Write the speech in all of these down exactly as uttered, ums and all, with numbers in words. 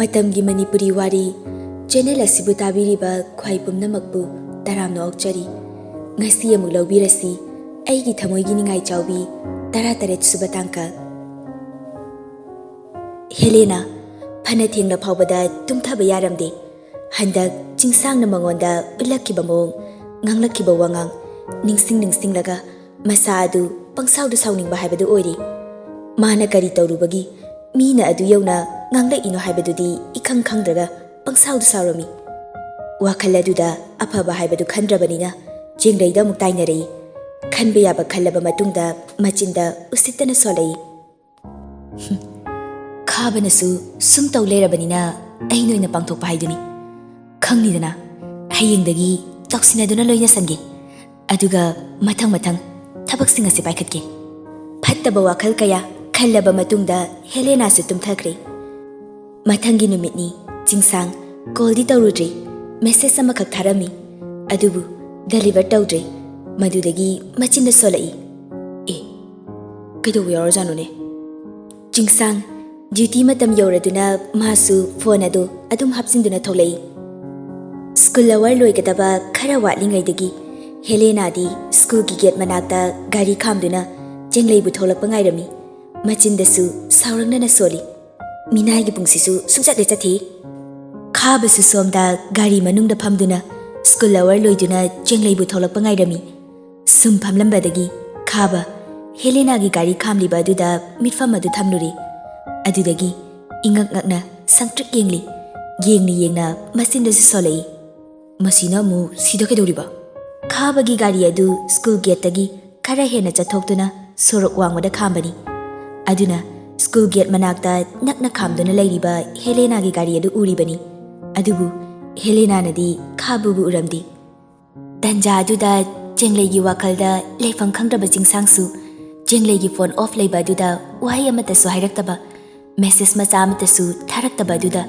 ꯃꯇꯝꯒꯤ ꯃꯅꯤꯄꯨꯔꯤ ꯋꯥꯔꯤ ꯆꯦꯅꯦꯜ ꯑꯁꯤꯕꯨ ꯇꯥꯕꯤꯔꯤꯕ ꯈ꯭ꯋꯥꯏ ꯄꯨꯝꯅꯃꯛꯄꯨ ꯇꯔꯥꯝꯅ ꯑꯣꯛꯆꯔꯤ꯫ ꯉꯁꯤ ꯑꯃꯨꯛ ꯂꯧꯕꯤꯔꯁꯤ ꯑꯩꯒꯤ ꯊꯃꯣꯏꯒꯤ ꯅꯤꯡꯉꯥꯏ ꯆꯥꯎꯕꯤ ꯇꯔꯥꯇꯔꯦꯠ ꯁꯨꯕ ꯇꯥꯡꯀꯛ꯫ ꯍꯦꯂꯦꯅꯥ ꯐꯅ ꯊꯦꯡꯂ ꯐꯥꯎꯕꯗ ꯇꯨꯝꯊꯕ ꯌꯥꯔꯝꯗꯦ꯫ ꯍꯟꯗꯛ ꯆꯤꯡꯁꯥꯡꯅ ꯃꯉꯣꯟꯗ ꯎꯠꯂꯛꯈꯤꯕ ꯃꯑꯣꯡ, ꯉꯥꯡꯂꯛꯈꯤꯕ ꯋꯥꯉꯥꯡ ꯅꯤꯡꯁꯤꯡ ꯅꯤꯡꯁꯤꯡꯂꯒ ꯃꯁꯥ ꯑꯗꯨ ꯄꯪꯁꯥꯎꯗ ꯁꯥꯎꯅꯤꯡꯕ ꯍꯥꯏꯕꯗꯨ ꯑꯣꯏꯔꯤ꯫ ꯃꯥꯅ ꯀꯔꯤ ꯇꯧꯔꯨꯕꯒꯤ ꯃꯤꯅ ꯑꯗꯨ ꯌꯧꯅ ꯉꯥꯡꯂꯛꯏꯅꯣ ꯍꯥꯏꯕꯗꯨꯗꯤ ꯏꯈꯪ ꯈꯪꯗ꯭ꯔꯒ ꯄꯪꯁꯥꯎꯗ ꯁꯥꯎꯔꯝꯃꯤ꯫ ꯋꯥꯈꯜ ꯑꯗꯨꯗ ꯑꯐꯕ ꯍꯥꯏꯕꯗꯨ ꯈꯟꯗ꯭ꯔꯕꯅꯤꯅ ꯆꯦꯡꯂꯩꯗ ꯑꯃꯨꯛ ꯇꯥꯏꯅꯔꯛꯏ꯫ ꯈꯟꯕ ꯌꯥꯕ ꯈꯜꯂꯕ ꯃꯇꯨꯡꯗ ꯃꯆꯤꯟꯗ ꯎꯁꯤꯠꯇꯅ ꯁꯣꯜꯂꯛꯏ꯫ "ꯈꯥꯕꯅꯁꯨ ꯁꯨꯝ ꯇꯧ ꯂꯩꯔꯕꯅꯤꯅ ꯑꯩꯅ ꯑꯣꯏꯅ ꯄꯥꯡꯊꯣꯛꯄ ꯍꯥꯏꯗꯨꯅꯤ꯫ ꯈꯪꯅꯤꯗꯅ, ꯍꯌꯦꯡꯗꯒꯤ ꯇꯧꯁꯤꯟꯅꯗꯨꯅ ꯂꯣꯏꯅꯁꯟꯒꯦ꯫ ꯑꯗꯨꯒ ꯃꯊꯪ ꯃꯊꯪ ꯊꯕꯛꯁꯤꯡ ꯑꯁꯤ ꯄꯥꯏꯈꯠꯀꯦ꯫" ꯐꯠꯇꯕ ꯋꯥꯈꯜ ꯀꯌꯥ ꯈꯜꯂꯕ ꯃꯇꯨꯡꯗ ꯍꯦꯂꯦꯅꯥꯁꯨ ꯇꯨꯝꯊꯈ꯭ꯔꯦ꯫ ꯃꯊꯪꯒꯤ ꯅꯨꯃꯤꯠꯅꯤ꯫ ꯆꯤꯡꯁꯥꯡ ꯀꯣꯜꯗꯤ ꯇꯧꯔꯨꯗ꯭ꯔꯦ, ꯃꯦꯁꯦꯖ ꯑꯃꯈꯛ ꯊꯥꯔꯝꯃꯤ, ꯑꯗꯨꯕꯨ ꯗꯦꯂꯤꯚꯔ ꯇꯧꯗ꯭ꯔꯦ꯫ ꯃꯗꯨꯗꯒꯤ ꯃꯆꯤꯟꯗ ꯁꯣꯜꯂꯛꯏ꯫ "ꯑꯦ, ꯀꯩꯗꯧꯕ ꯌꯥꯎꯔꯖꯥꯠꯅꯣꯅꯦ?" ꯆꯤꯡꯁꯥꯡ ꯗ꯭ꯌꯨꯇꯤ ꯃꯇꯝ ꯌꯧꯔꯗꯨꯅ ꯃꯥꯁꯨ ꯐꯣꯟ ꯑꯗꯨ ꯑꯗꯨꯝ ꯍꯥꯞꯆꯤꯟꯗꯨꯅ ꯊꯣꯛꯂꯛꯏ꯫ ꯁ꯭ꯀꯨꯜ ꯑꯋꯥꯔ ꯂꯣꯏꯒꯗꯕ ꯈꯔ ꯋꯥꯠꯂꯤꯉꯩꯗꯒꯤ ꯍꯦꯂꯦꯅꯥꯗꯤ ꯁ꯭ꯀꯨꯜꯒꯤ ꯒꯦꯠ ꯃꯅꯥꯛꯇ ꯒꯥꯔꯤ ꯈꯥꯝꯗꯨꯅ ꯆꯦꯡꯂꯩꯕꯨ ꯊꯣꯛꯂꯛꯄ ꯉꯥꯏꯔꯝꯃꯤ꯫ ꯃꯆꯤꯟꯗꯁꯨ ꯁꯥꯎꯔꯛꯅꯅ ꯁꯣꯜꯂꯤ꯫ "ꯃꯤꯅꯥꯏꯒꯤ ꯄꯨꯟꯁꯤꯁꯨ ꯁꯨꯡꯆꯠ ꯍꯦꯛ ꯆꯠꯊꯤ꯫" ꯈꯥꯕꯁꯨ ꯁꯣꯝꯗ ꯒꯥꯔꯤ ꯃꯅꯨꯡꯗ ꯐꯝꯗꯨꯅ ꯁ꯭ꯀꯨꯜ ꯑꯋꯥꯔ ꯂꯣꯏꯗꯨꯅ ꯆꯦꯡꯂꯩꯕꯨ ꯊꯣꯛꯂꯛꯄ ꯉꯥꯏꯔꯝꯃꯤ꯫ ꯁꯨꯝ ꯐꯝꯂꯝꯕꯗꯒꯤ ꯈꯥꯕ ꯍꯦꯂꯦꯅꯥꯒꯤ ꯒꯥꯔꯤ ꯈꯥꯝꯂꯤꯕ ꯑꯗꯨꯗ ꯃꯤꯠꯐꯝ ꯑꯗꯨ ꯊꯝꯂꯨꯔꯦ꯫ ꯑꯗꯨꯗꯒꯤ ꯏꯉꯛ ꯉꯛꯅ ꯁꯪꯇ꯭ꯔꯤꯛ ꯌꯦꯡꯂꯤ꯫ ꯌꯦꯡꯅ ꯌꯦꯡꯅ ꯃꯆꯤꯟꯗꯁꯨ ꯁꯣꯜꯂꯛꯏ꯫ "ꯃꯁꯤꯅ ꯑꯃꯨꯛ ꯁꯤꯗ ꯀꯩꯗꯧꯔꯤꯕ?" ꯈꯥꯕꯒꯤ ꯒꯥꯔꯤ ꯑꯗꯨ ꯁ꯭ꯀꯨꯜ ꯒꯦꯠꯇꯒꯤ ꯈꯔ ꯍꯦꯟꯅ ꯆꯠꯊꯣꯛꯇꯨꯅ ꯁꯣꯔꯣꯛ ꯋꯥꯡꯃꯗ ꯈꯥꯝꯕꯅꯤ꯫ ꯑꯗꯨꯅ ꯁ꯭ꯀꯨꯜ ꯒꯦꯠ ꯃꯅꯥꯛꯇ ꯅꯛꯅ ꯈꯥꯝꯗꯨꯅ ꯂꯩꯔꯤꯕ ꯍꯦꯂꯦꯅꯥꯒꯤ ꯒꯥꯔꯤ ꯑꯗꯨ ꯎꯔꯤꯕꯅꯤ꯫ ꯑꯗꯨꯕꯨ ꯍꯦꯂꯦꯅꯥꯅꯗꯤ ꯈꯥꯕꯕꯨ ꯎꯔꯝꯗꯦ꯫ ꯇꯟꯖꯥ ꯑꯗꯨꯗ ꯆꯦꯡꯂꯩꯒꯤ ꯋꯥꯈꯜꯗ ꯂꯩꯐꯝ ꯈꯪꯗ꯭ꯔꯕ ꯆꯤꯡꯁꯥꯡꯁꯨ ꯆꯦꯡꯂꯩꯒꯤ ꯐꯣꯟ ꯑꯣꯐ ꯂꯩꯕ ꯑꯗꯨꯗ ꯋꯥꯍꯩ ꯑꯃꯠꯇꯁꯨ ꯍꯥꯏꯔꯛꯇꯕ, ꯃꯦꯁꯦꯖ ꯃꯆꯥ ꯑꯃꯠꯇꯁꯨ ꯊꯥꯔꯛꯇꯕ ꯑꯗꯨꯗ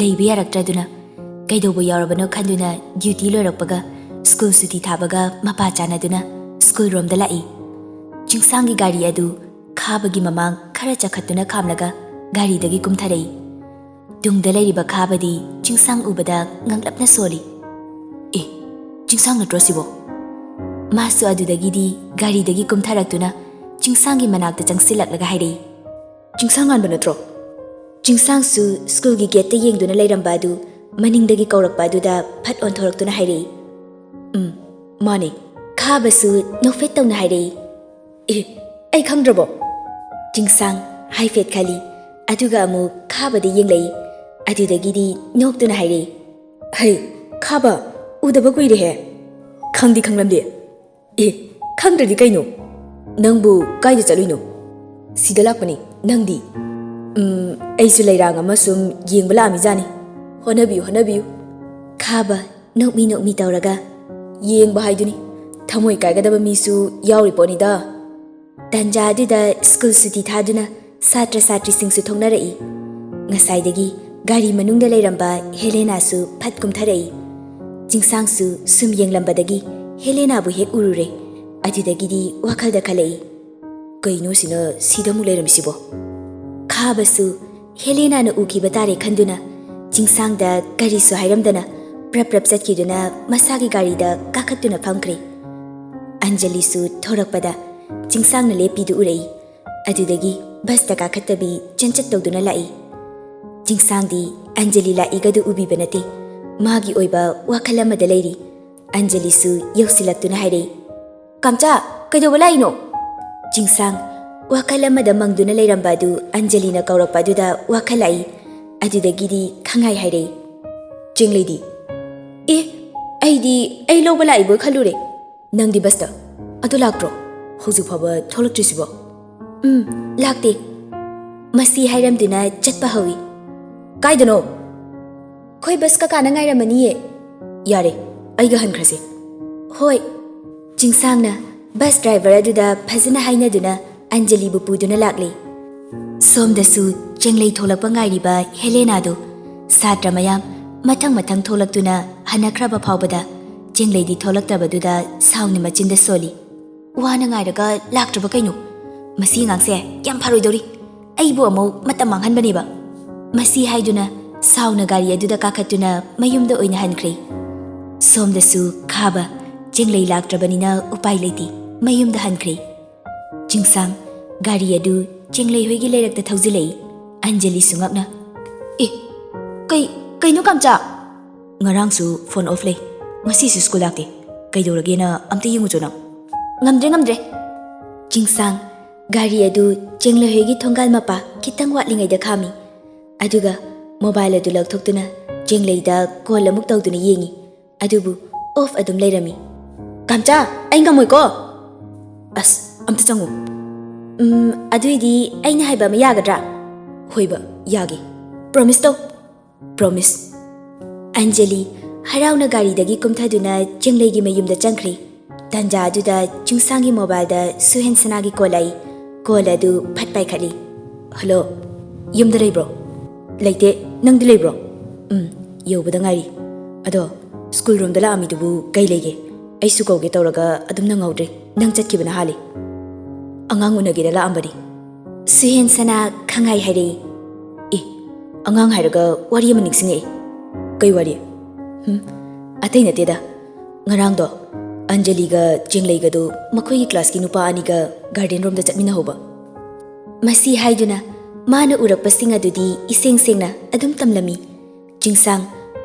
ꯂꯩꯕ ꯌꯥꯔꯛꯇ꯭ꯔꯗꯨꯅ ꯀꯩꯗꯧꯕ ꯌꯥꯎꯔꯕꯅꯣ ꯈꯟꯗꯨꯅ ꯗ꯭ꯌꯨꯇꯤ ꯂꯣꯏꯔꯛꯄꯒ ꯁ꯭ꯀꯨꯜ ꯁꯨꯇꯤ ꯊꯥꯕꯒ ꯃꯄꯥ ꯆꯥꯟꯅꯗꯨꯅ ꯁ꯭ꯀꯨꯜ ꯔꯣꯝꯗ ꯂꯥꯛꯏ꯫ ꯆꯤꯡꯁꯥꯡꯒꯤ ꯒꯥꯔꯤ ꯑꯗꯨ ꯈꯥꯕꯒꯤ ꯃꯃꯥꯡ ꯈꯔ ꯆꯈꯠꯇꯨꯅ ꯈꯥꯝꯂꯒ ꯒꯥꯔꯤꯗꯒꯤ ꯀꯨꯝꯊꯔꯛꯏ꯫ ꯇꯨꯡꯗ ꯂꯩꯔꯤꯕ ꯈꯥꯕꯗꯤ ꯆꯤꯡꯁꯥꯡ ꯎꯕꯗ ꯉꯛꯂꯞꯅ ꯁꯣꯜꯂꯤ꯫ "ꯑꯦ, ꯆꯤꯡꯁꯥꯡ ꯅꯠꯇ꯭ꯔꯣ ꯁꯤꯕꯣ?" ꯃꯥꯁꯨ ꯑꯗꯨꯗꯒꯤꯗꯤ ꯒꯥꯔꯤꯗꯒꯤ ꯀꯨꯝꯊꯔꯛꯇꯨꯅ ꯆꯤꯡꯁꯥꯡꯒꯤ ꯃꯅꯥꯛꯇ ꯆꯪꯁꯤꯜꯂꯛꯂꯒ ꯍꯥꯏꯔꯛꯏ꯫ "ꯆꯤꯡꯁꯥꯡ ꯉꯥꯟꯕ ꯅꯠꯇ꯭ꯔꯣ?" ꯆꯤꯡꯁꯥꯡꯁꯨ ꯁ꯭ꯀꯨꯜꯒꯤ ꯒꯦꯠꯇ ꯌꯦꯡꯗꯨꯅ ꯂꯩꯔꯝꯕ ꯑꯗꯨ ꯃꯅꯤꯡꯗꯒꯤ ꯀꯧꯔꯛꯄ ꯑꯗꯨꯗ ꯐꯠ ꯑꯣꯟꯊꯣꯔꯛꯇꯨꯅ ꯍꯥꯏꯔꯛꯏ꯫ "ꯎꯝ, ꯃꯥꯅꯦ꯫" ꯈꯥꯕꯁꯨ ꯅꯣꯛꯐꯦꯠ ꯇꯧꯅ ꯍꯥꯏꯔꯛꯏ꯫ "ꯑꯦ, ꯑꯩ ꯈꯪꯗ꯭ꯔꯕꯣ?" ꯆꯤꯡꯁꯥꯡ ꯍꯥꯏꯐꯦꯠ ꯈꯜꯂꯤ, ꯑꯗꯨꯒ ꯑꯃꯨꯛ ꯈꯥꯕꯗ ꯌꯦꯡꯂꯛꯏ꯫ ꯑꯗꯨꯗꯒꯤꯗꯤ ꯅꯣꯛꯇꯨꯅ ꯍꯥꯏꯔꯛꯏ꯫ "ꯍꯩ, ꯈꯥꯕ, ꯎꯗꯕ ꯀꯨꯏꯔꯦꯍꯦ꯫ ꯈꯪꯗꯤ ꯈꯪꯂꯝꯗꯦ꯫ ꯑꯦ, ꯈꯪꯗ꯭ꯔꯗꯤ ꯀꯩꯅꯣ? ꯅꯪꯕꯨ ꯀꯥꯏꯗ ꯆꯠꯂꯨꯏꯅꯣ?" "ꯁꯤꯗ ꯂꯥꯛꯄꯅꯤ꯫ ꯅꯪꯗꯤ?" "ꯎꯝ, ꯑꯩꯁꯨ ꯂꯩꯔꯥꯡ ꯑꯃ ꯁꯨꯝ ꯌꯦꯡꯕ ꯂꯥꯛꯑꯝꯃꯤꯖꯥꯅꯤ꯫ ꯍꯣꯠꯅꯕꯤꯌꯨ, ꯍꯣꯠꯅꯕꯤꯌꯨ꯫" ꯈꯥꯕ ꯅꯣꯛꯃꯤ ꯅꯣꯛꯃꯤ ꯇꯧꯔꯒ, "ꯌꯦꯡꯕ ꯍꯥꯏꯗꯨꯅꯤ꯫ ꯊꯃꯣꯏ ꯀꯥꯏꯒꯗꯕ ꯃꯤꯁꯨ ꯌꯥꯎꯔꯤ ꯄꯣꯠꯅꯤꯗ꯫" ꯇꯟꯖꯥ ꯑꯗꯨꯗ ꯁ꯭ꯀꯨꯜ ꯁꯨꯇꯤ ꯊꯥꯗꯨꯅ ꯁꯥꯇ꯭ꯔ ꯁꯥꯇ꯭ꯔꯤꯁꯤꯡꯁꯨ ꯊꯣꯛꯅꯔꯛꯏ꯫ ꯉꯁꯥꯏꯗꯒꯤ ꯒꯥꯔꯤ ꯃꯅꯨꯡꯗ ꯂꯩꯔꯝꯕ ꯍꯦꯂꯦꯅꯥꯁꯨ ꯐꯠ ꯀꯨꯝꯊꯔꯛꯏ꯫ ꯆꯤꯡꯁꯥꯡꯁꯨ ꯁꯨꯝ ꯌꯦꯡꯂꯝꯕꯗꯒꯤ ꯍꯦꯂꯦꯅꯥꯕꯨ ꯍꯦꯛ ꯎꯔꯨꯔꯦ꯫ ꯑꯗꯨꯗꯒꯤꯗꯤ ꯋꯥꯈꯜꯗ ꯈꯜꯂꯛꯏ, "ꯀꯩꯅꯣ ꯁꯤꯅ ꯁꯤꯗ ꯑꯃꯨꯛ ꯂꯩꯔꯝꯃꯤꯁꯤꯕꯣ?" ꯈꯥꯕꯁꯨ ꯍꯦꯂꯦꯅꯥꯅ ꯎꯈꯤꯕ ꯇꯥꯔꯦ ꯈꯟꯗꯨꯅ ꯆꯤꯡꯁꯥꯡꯗ ꯀꯔꯤꯁꯨ ꯍꯥꯏꯔꯝꯗꯅ ꯄ꯭ꯔꯞ ꯄ꯭ꯔꯞ ꯆꯠꯈꯤꯗꯨꯅ ꯃꯁꯥꯒꯤ ꯒꯥꯔꯤꯗ ꯀꯥꯈꯠꯇꯨꯅ ꯐꯝꯈ꯭ꯔꯦ꯫ ꯑꯟꯖꯂꯤꯁꯨ ꯊꯣꯔꯛꯄꯗ ꯆꯤꯡꯁꯥꯡꯅ ꯂꯦꯞꯄꯤꯗꯨ ꯎꯔꯛꯏ꯫ ꯑꯗꯨꯗꯒꯤ ꯕꯁꯇ ꯀꯥꯈꯠꯇꯕꯤ ꯆꯦꯟꯆꯠ ꯇꯧꯗꯨꯅ ꯂꯥꯛꯏ꯫ ꯆꯤꯡꯁꯥꯡꯗꯤ ꯑꯟꯖꯂꯤ ꯂꯥꯛꯏꯒꯗꯨ ꯎꯕꯤꯕ ꯅꯠꯇꯦ꯫ ꯃꯥꯒꯤ ꯑꯣꯏꯕ ꯋꯥꯈꯜ ꯑꯃꯗ ꯂꯩꯔꯤ꯫ ꯑꯟꯖꯂꯤꯁꯨ ꯌꯧꯁꯤꯜꯂꯛꯇꯨꯅ ꯍꯥꯏꯔꯛꯏ, "ꯀꯥꯝꯆꯥ, ꯀꯩꯗꯧꯕ ꯂꯥꯛꯏꯅꯣ?" ꯆꯤꯡꯁꯥꯡ ꯋꯥꯈꯜ ꯑꯃꯗ ꯃꯪꯗꯨꯅ ꯂꯩꯔꯝꯕ ꯑꯗꯨ ꯑꯟꯖꯂꯤꯅ ꯀꯧꯔꯛꯄ ꯑꯗꯨꯗ ꯋꯥꯈꯜ ꯂꯥꯛꯏ꯫ ꯑꯗꯨꯗꯒꯤꯗꯤ ꯈꯪꯍꯥꯏ ꯍꯥꯏꯔꯛꯏ, "ꯆꯦꯡꯂꯩꯗꯤ?" "ꯑꯦ, ꯑꯩꯗꯤ ꯑꯩ ꯂꯧꯕ ꯂꯥꯛꯏꯕꯣꯏ ꯈꯜꯂꯨꯔꯦ꯫ ꯅꯪꯗꯤ ꯕꯁꯇ? ꯑꯗꯨ ꯂꯥꯛꯇ꯭ꯔꯣ? ꯍꯧꯖꯤꯛ ꯐꯥꯎꯕ ꯊꯣꯛꯂꯛꯇ꯭ꯔꯤꯁꯤꯕꯣ?" "ꯎꯝ, ꯂꯥꯛꯇꯦ꯫" ꯃꯁꯤ ꯍꯥꯏꯔꯝꯗꯨꯅ ꯆꯠꯄ ꯍꯧꯏ꯫ "ꯀꯥꯏꯗꯅꯣ?" "ꯑꯩꯈꯣꯏ ꯕꯁ ꯀꯀꯥꯅ ꯉꯥꯏꯔꯝꯃꯅꯤꯌꯦ꯫" "ꯌꯥꯔꯦ, ꯑꯩꯒ ꯍꯟꯈ꯭ꯔꯁꯦ꯫" "ꯍꯣꯏ꯫" ꯆꯤꯡꯁꯥꯡꯅ ꯕꯁ ꯗ꯭ꯔꯥꯏꯚꯔ ꯑꯗꯨꯗ ꯐꯖꯅ ꯍꯥꯏꯅꯗꯨꯅ ꯑꯟꯖꯂꯤꯕꯨ ꯄꯨꯗꯨꯅ ꯂꯥꯛꯂꯦ꯫ ꯁꯣꯝꯗꯁꯨ ꯆꯦꯡꯂꯩ ꯊꯣꯛꯂꯛꯄ ꯉꯥꯏꯔꯤꯕ ꯍꯦꯂꯦꯅꯥꯗꯨ ꯁꯥꯇ꯭ꯔ ꯃꯌꯥꯝ ꯃꯊꯪ ꯃꯊꯪ ꯊꯣꯛꯂꯛꯇꯨꯅ ꯍꯟꯅꯈ꯭ꯔꯕ ꯐꯥꯎꯕꯗ ꯆꯦꯡꯂꯩꯗꯤ ꯊꯣꯛꯂꯛꯇꯕꯗꯨꯗ ꯁꯥꯎꯅ ꯃꯆꯤꯟꯗ ꯁꯣꯜꯂꯤ꯫ "ꯋꯥꯅ ꯉꯥꯏꯔꯒ ꯂꯥꯛꯇ꯭ꯔꯕ ꯀꯩꯅꯣ? ꯃꯁꯤ ꯑꯉꯥꯡꯁꯦ ꯌꯥꯝ ꯐꯔꯣꯏꯗꯧꯔꯤ꯫ ꯑꯩꯕꯨ ꯑꯃꯨꯛ ꯃꯇꯝ ꯃꯥꯡꯍꯟꯕꯅꯦꯕ꯫" ꯃꯁꯤ ꯍꯥꯏꯗꯨꯅ ꯁꯥꯎꯅ ꯒꯥꯔꯤ ꯑꯗꯨꯗ ꯀꯥꯈꯠꯇꯨꯅ ꯃꯌꯨꯝꯗ ꯑꯣꯏꯅ ꯍꯟꯈ꯭ꯔꯦ꯫ ꯁꯣꯝꯗꯁꯨ ꯈꯥꯕ ꯆꯦꯡꯂꯩ ꯂꯥꯛꯇ꯭ꯔꯕꯅꯤꯅ ꯎꯄꯥꯏ ꯂꯩꯇꯦ, ꯃꯌꯨꯝꯗ ꯍꯟꯈ꯭ꯔꯦ꯫ ꯆꯤꯡꯁꯥꯡ ꯒꯥꯔꯤ ꯑꯗꯨ ꯆꯦꯡꯂꯩ ꯍꯣꯏꯒꯤ ꯂꯩꯔꯛꯇ ꯊꯧꯖꯤꯜꯂꯛꯏ꯫ ꯑꯟꯖꯂꯤꯁꯨ ꯉꯛꯅ, "ꯑꯦ, ꯀꯩ, ꯀꯩꯅꯣ ꯀꯥꯝꯆꯥ?" "ꯉꯔꯥꯡꯁꯨ ꯐꯣꯟ ꯑꯣꯐ ꯂꯩ, ꯉꯁꯤꯁꯨ ꯁ꯭ꯀꯨꯜ ꯂꯥꯛꯇꯦ꯫ ꯀꯩꯗꯧꯔꯒꯦꯅ ꯑꯝꯇ ꯌꯦꯡꯉꯨꯆꯣ ꯅꯪ꯫" "ꯉꯝꯗ꯭ꯔꯦ, ꯉꯝꯗ꯭ꯔꯦ꯫" ꯆꯤꯡꯁꯥꯡ ꯒꯥꯔꯤ ꯑꯗꯨ ꯆꯦꯡꯂꯩ ꯍꯣꯏꯒꯤ ꯊꯣꯡꯒꯥꯜ ꯃꯄꯥ ꯈꯤꯇꯪ ꯋꯥꯠꯂꯤꯉꯩꯗ ꯈꯥꯝꯃꯤ꯫ ꯑꯗꯨꯒ ꯃꯣꯕꯥꯏꯜ ꯑꯗꯨ ꯂꯧꯊꯣꯛꯇꯨꯅ ꯆꯦꯡꯂꯩꯗ ꯀꯣꯜ ꯑꯃꯨꯛ ꯇꯧꯗꯨꯅ ꯌꯦꯡꯉꯤ꯫ ꯑꯗꯨꯕꯨ ꯑꯣꯐ ꯑꯗꯨꯝ ꯂꯩꯔꯝꯃꯤ꯫ "ꯀꯥꯝꯆꯥ, ꯑꯩ ꯉꯝꯃꯣꯏꯀꯣ꯫" "ꯑꯁ, ꯑꯝꯇ ꯆꯪꯉꯨ꯫" "ꯎꯝ, ꯑꯗꯨꯏꯗꯤ ꯑꯩꯅ ꯍꯥꯏꯕ ꯑꯃ ꯌꯥꯒꯗ꯭ꯔꯥ?" "ꯍꯣꯏꯕ, ꯌꯥꯒꯦ꯫ ꯄ꯭ꯔꯣꯃꯤꯁ ꯇꯧ꯫" "ꯄ꯭ꯔꯣꯃꯤꯁ꯫" ꯑꯟꯖꯂꯤ ꯍꯔꯥꯎꯅ ꯒꯥꯔꯤꯗꯒꯤ ꯀꯨꯝꯊꯗꯨꯅ ꯆꯦꯡꯂꯩꯒꯤ ꯃꯌꯨꯝꯗ ꯆꯪꯈ꯭ꯔꯦ꯫ ꯇꯥꯟꯖꯥ ꯑꯗꯨꯗ ꯆꯤꯡꯁꯥꯡꯒꯤ ꯃꯣꯕꯥꯏꯜꯗ ꯁꯨꯍꯦꯟꯁꯅꯥꯒꯤ ꯀꯣꯜ ꯂꯥꯛꯏ꯫ ꯀꯣꯜ ꯑꯗꯨ ꯐꯠ ꯄꯥꯏꯈꯠꯂꯤ꯫ "ꯍꯜꯂꯣ, ꯌꯨꯝꯗ ꯂꯩꯕ꯭ꯔꯣ?" "ꯂꯩꯇꯦ, ꯅꯪꯗꯤ ꯂꯩꯕ꯭ꯔꯣ?" "ꯎꯝ, ꯌꯧꯕꯗ ꯉꯥꯏꯔꯤ꯫ ꯑꯗꯣ, ꯁ꯭ꯀꯨꯜ ꯔꯣꯝꯗ ꯂꯥꯛꯑꯝꯃꯤꯗꯨꯕꯨ ꯀꯩ ꯂꯩꯒꯦ? ꯑꯩꯁꯨ ꯀꯧꯒꯦ ꯇꯧꯔꯒ ꯑꯗꯨꯝ ꯅꯪꯍꯧꯗ꯭ꯔꯦ, ꯅꯪ ꯆꯠꯈꯤꯕꯅ ꯍꯥꯜꯂꯤ꯫" "ꯑꯉꯥꯡ ꯎꯅꯒꯦꯅ ꯂꯥꯛꯑꯝꯕꯅꯤ꯫" ꯁꯨꯍꯦꯟꯁꯅꯥ ꯈꯪꯍꯥꯏ ꯍꯥꯏꯔꯛꯏ꯫ "ꯑꯦ, ꯑꯉꯥꯡ ꯍꯥꯏꯔꯒ ꯋꯥꯔꯤ ꯑꯃ ꯅꯤꯡꯁꯤꯡꯉꯛꯑꯦ꯫" "ꯀꯩ ꯋꯥꯔꯤ?" "ꯍꯝ, ꯑꯇꯩ ꯅꯠꯇꯦꯗ꯫ ꯉꯔꯥꯡꯗꯣ ꯑꯟꯖꯂꯤꯒ ꯆꯦꯡꯂꯩꯒꯗꯨ ꯃꯈꯣꯏꯒꯤ ꯀ꯭ꯂꯥꯁꯀꯤ ꯅꯨꯄꯥ ꯑꯅꯤꯒ ꯒꯥꯔꯗꯦꯟ ꯔꯣꯝꯗ ꯆꯠꯃꯤꯟꯅꯍꯧꯕ꯫" ꯃꯁꯤ ꯍꯥꯏꯗꯨꯅ ꯃꯥꯅ ꯎꯔꯛꯄꯁꯤꯡ ꯑꯗꯨꯗꯤ ꯏꯁꯦꯡ ꯁꯦꯡꯅ ꯑꯗꯨꯝ ꯇꯝꯂꯝꯃꯤ꯫ ꯆꯤꯡꯁꯥꯡ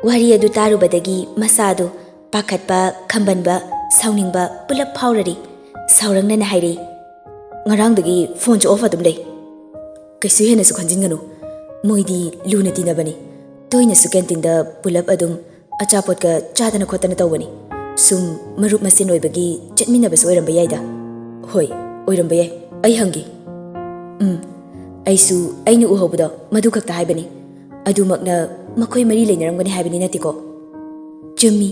ꯋꯥꯔꯤ ꯑꯗꯨ ꯇꯥꯔꯨꯕꯗꯒꯤ ꯃꯁꯥꯗꯨ ꯄꯥꯈꯠꯄ, ꯈꯝꯕꯟꯕ, ꯁꯥꯎꯅꯤꯡꯕ ꯄꯨꯂꯞ ꯐꯥꯎꯔꯔꯤ꯫ ꯁꯥꯎꯔꯪꯅꯅ ꯍꯥꯏꯔꯛꯏ, "ꯉꯔꯥꯡꯗꯒꯤ ꯐꯣꯟꯁꯨ ꯑꯣꯐ ꯑꯗꯨꯝ ꯂꯩ꯫" "ꯀꯩꯁꯨ ꯍꯦꯟꯅꯁꯨ ꯈꯟꯖꯤꯟꯒꯅꯨ꯫ ꯃꯣꯏꯗꯤ ꯂꯨꯅ ꯇꯤꯟꯅꯕꯅꯤ꯫ ꯇꯣꯏꯅꯁꯨ ꯀꯦꯟꯇꯤꯟꯗ ꯄꯨꯂꯞ ꯑꯗꯨꯝ ꯑꯆꯥꯄꯣꯠꯀ ꯆꯥꯗꯅ ꯈꯣꯠꯇꯅ ꯇꯧꯕꯅꯤ꯫ ꯁꯨꯝ ꯃꯔꯨꯞ ꯃꯁꯦꯟ ꯑꯣꯏꯕꯒꯤ ꯆꯠꯃꯤꯟꯅꯕꯁꯨ ꯑꯣꯏꯔꯝꯕ ꯌꯥꯏꯗ꯫" "ꯍꯣꯏ, ꯑꯣꯏꯔꯝꯕ ꯌꯥꯏ꯫ ꯑꯩ ꯍꯪꯒꯦ꯫" "ꯎꯝ, ꯑꯩꯁꯨ ꯑꯩꯅ ꯎꯍꯧꯕꯗꯣ ꯃꯗꯨ ꯈꯛꯇ ꯍꯥꯏꯕꯅꯤ꯫ ꯑꯗꯨꯃꯛꯅ ꯃꯈꯣꯏ ꯃꯔꯤ ꯂꯩꯅꯔꯝꯒꯅꯤ ꯍꯥꯏꯕꯅꯤ ꯅꯠꯇꯦꯀꯣ?" ꯆꯨꯝꯃꯤ,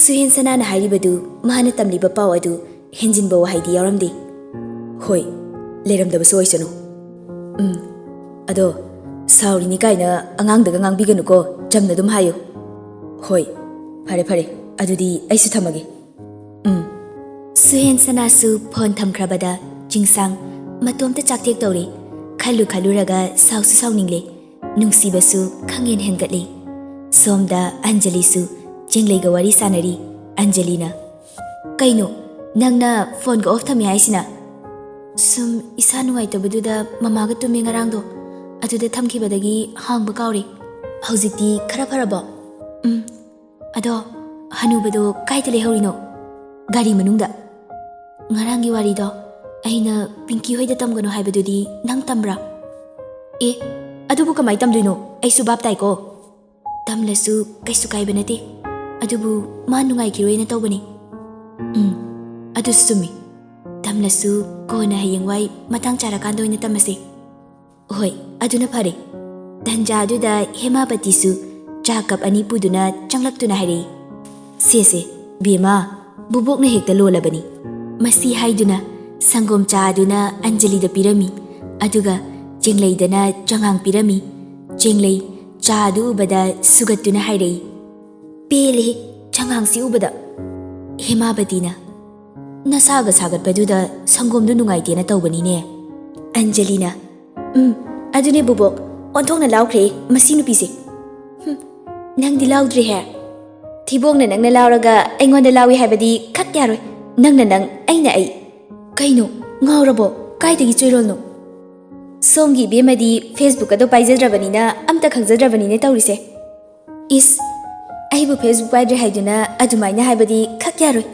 ꯁꯨꯍꯦꯟ ꯁꯅꯥꯅ ꯍꯥꯏꯔꯤꯕꯗꯨ ꯃꯥꯅ ꯇꯝꯂꯤꯕ ꯄꯥꯎ ꯑꯗꯨ ꯍꯦꯟꯖꯤꯟꯕ ꯋꯥꯍꯩꯗꯤ ꯌꯥꯎꯔꯝꯗꯦ꯫ "ꯍꯣꯏ, ꯂꯩꯔꯝꯗꯕꯁꯨ ꯑꯣꯏꯁꯅꯨ꯫ ꯎꯝ, ꯑꯗꯣ ꯁꯥꯎꯔꯤꯅꯤ ꯀꯥꯏꯅ ꯑꯉꯥꯡꯗꯒ ꯉꯥꯡꯕꯤꯒꯅꯨꯀꯣ, ꯆꯝꯅ ꯑꯗꯨꯝ ꯍꯥꯏꯌꯨ꯫" "ꯍꯣꯏ, ꯐꯔꯦ ꯐꯔꯦ, ꯑꯗꯨꯗꯤ ꯑꯩꯁꯨ ꯊꯝꯃꯒꯦ꯫" "ꯎꯝ꯫" ꯁꯨꯍꯦꯟ ꯁꯅꯥꯁꯨ ꯐꯣꯟ ꯊꯝꯈ꯭ꯔꯕꯗ ꯆꯤꯡꯁꯥꯡ ꯃꯇꯣꯝꯇ ꯆꯥꯛꯇꯦꯛ ꯇꯧꯔꯦ꯫ ꯈꯜꯂꯨ ꯈꯜꯂꯨꯔꯒ ꯁꯥꯎꯁꯨ ꯁꯥꯎꯅꯤꯡꯂꯦ꯫ ꯅꯨꯡꯁꯤꯕꯁꯨ ꯈꯪꯍꯦꯟ ꯍꯦꯟꯒꯠꯂꯤ꯫ ꯁꯣꯝꯗ ꯑꯟꯖꯂꯤꯁꯨ ꯆꯦꯡꯂꯩꯒ ꯋꯥꯔꯤ ꯁꯥꯟꯅꯔꯤ꯫ ꯑꯟꯖꯂꯤꯅ, "ꯀꯩꯅꯣ, ꯅꯪꯅ ꯐꯣꯟꯒ ꯑꯣꯐ ꯊꯝꯃꯤ ꯍꯥꯏꯁꯤꯅ?" "ꯁꯨꯝ ꯏꯁꯥ ꯅꯨꯡꯉꯥꯏꯇꯕꯗꯨꯗ ꯃꯃꯥꯒ ꯇꯨꯝꯃꯦ ꯉꯔꯥꯡꯗꯣ, ꯑꯗꯨꯗ ꯊꯝꯈꯤꯕꯗꯒꯤ ꯍꯥꯡꯕ ꯀꯥꯎꯔꯦ꯫ ꯍꯧꯖꯤꯛꯇꯤ ꯈꯔ ꯐꯔꯕꯣ?" "ꯎꯝ꯫ ꯑꯗꯣ ꯍꯅꯨꯕꯗꯣ ꯀꯥꯏꯗ ꯂꯩꯍꯧꯔꯤꯅꯣ?" "ꯒꯥꯔꯤ ꯃꯅꯨꯡꯗ꯫" "ꯉꯔꯥꯡꯒꯤ ꯋꯥꯔꯤꯗꯣ ꯑꯩꯅ ꯄꯤꯡꯀꯤ ꯍꯣꯏꯗ ꯇꯝꯒꯅꯨ ꯍꯥꯏꯕꯗꯨꯗꯤ ꯅꯪ ꯇꯝꯕ꯭ꯔꯥ?" "ꯑꯦ, ꯑꯗꯨꯕꯨ ꯀꯃꯥꯏ ꯇꯝꯗꯣꯏꯅꯣ? ꯑꯩꯁꯨ ꯚꯥꯞ ꯇꯥꯏꯀꯣ꯫ ꯇꯝꯂꯁꯨ ꯀꯩꯁꯨ ꯀꯥꯏꯕ ꯅꯠꯇꯦ, ꯑꯗꯨꯕꯨ ꯃꯥ ꯅꯨꯡꯉꯥꯏꯈꯤꯔꯣꯏꯅ ꯇꯧꯕꯅꯤ꯫" "ꯎꯝ, ꯑꯗꯨꯁꯨ ꯆꯨꯝꯃꯤ꯫ ꯇꯝꯂꯁꯨ ꯀꯣꯟꯅ ꯍꯌꯦꯡꯋꯥꯏ ꯃꯇꯥꯡ ꯆꯥꯔꯀꯥꯟꯗ ꯑꯣꯏꯅ ꯇꯝꯃꯁꯦ꯫" "ꯍꯣꯏ, ꯑꯗꯨꯅ ꯐꯔꯦ꯫" ꯇꯟꯖꯥ ꯑꯗꯨꯗ ꯍꯦꯃꯥꯄꯇꯤꯁꯨ ꯆꯥ ꯀꯞ ꯑꯅꯤ ꯄꯨꯗꯨꯅ ꯆꯪꯂꯛꯇꯨꯅ ꯍꯥꯏꯔꯛꯏ, "ꯁꯦ ꯁꯦ, ꯕꯦꯝꯃ, ꯕꯨꯕꯣꯛꯅ ꯍꯦꯛꯇ ꯂꯣꯜꯂꯕꯅꯤ꯫" ꯃꯁꯤ ꯍꯥꯏꯗꯨꯅ ꯁꯪꯒꯣꯝ ꯆꯥ ꯑꯗꯨꯅ ꯑꯟꯖꯂꯤꯗ ꯄꯤꯔꯝꯃꯤ, ꯑꯗꯨꯒ ꯆꯦꯡꯂꯩꯗꯅ ꯆꯉꯥꯡ ꯄꯤꯔꯝꯃꯤ꯫ ꯆꯦꯡꯂꯩ ꯆꯥ ꯑꯗꯨ ꯎꯕꯗ ꯁꯨꯒꯠꯇꯨꯅ ꯍꯥꯏꯔꯛꯏ, "ꯄꯦꯜꯂꯦꯍꯦ, ꯆꯉꯥꯡꯁꯤ ꯎꯕꯗ꯫" ꯍꯦꯃꯥꯄꯇꯤꯅ, "ꯅꯁꯥꯒ ꯁꯥꯒꯠꯄꯗꯨꯗ ꯁꯪꯒꯣꯝꯗꯨ ꯅꯨꯡꯉꯥꯏꯇꯦꯅ ꯇꯧꯕꯅꯤꯅꯦ꯫" ꯑꯟꯖꯂꯤꯅ, "ꯎꯝ, ꯑꯗꯨꯅꯦ ꯕꯨꯕꯣꯛ, ꯑꯣꯟꯊꯣꯛꯅ ꯂꯥꯎꯈ꯭ꯔꯦ ꯃꯁꯤ ꯅꯨꯄꯤꯁꯦ꯫ ꯍꯨꯝ, ꯅꯪꯗꯤ ꯂꯥꯎꯗ꯭ꯔꯦꯍꯦ꯫ ꯊꯤꯕꯣꯡꯅ ꯅꯪꯅ ꯂꯥꯎꯔꯒ ꯑꯩꯉꯣꯟꯗ ꯂꯥꯎꯏ ꯍꯥꯏꯕꯗꯤ ꯈꯛ ꯌꯥꯔꯣꯏ꯫ ꯅꯪꯅ ꯅꯪ, ꯑꯩꯅ ꯑꯩ꯫ ꯀꯩꯅꯣ, ꯉꯥꯎꯔꯕꯣ? ꯀꯥꯏꯗꯒꯤ ꯆꯣꯏꯔꯣꯜꯅꯣ?" "ꯁꯣꯝꯒꯤ ꯏꯕꯦꯝꯃꯗꯤ Facebook ꯑꯗꯣ ꯄꯥꯏꯖꯗ꯭ꯔꯕꯅꯤꯅ ꯑꯝꯇ ꯈꯪꯖꯗ꯭ꯔꯕꯅꯤꯅꯦ ꯇꯧꯔꯤꯁꯦ꯫" "ꯏꯁ, ꯑꯩꯕꯨ Facebook ꯄꯥꯏꯗ꯭ꯔꯦ ꯍꯥꯏꯗꯨꯅ ꯑꯗꯨꯃꯥꯏꯅ ꯍꯥꯏꯕꯗꯤ ꯈꯛ ꯌꯥꯔꯣꯏ꯫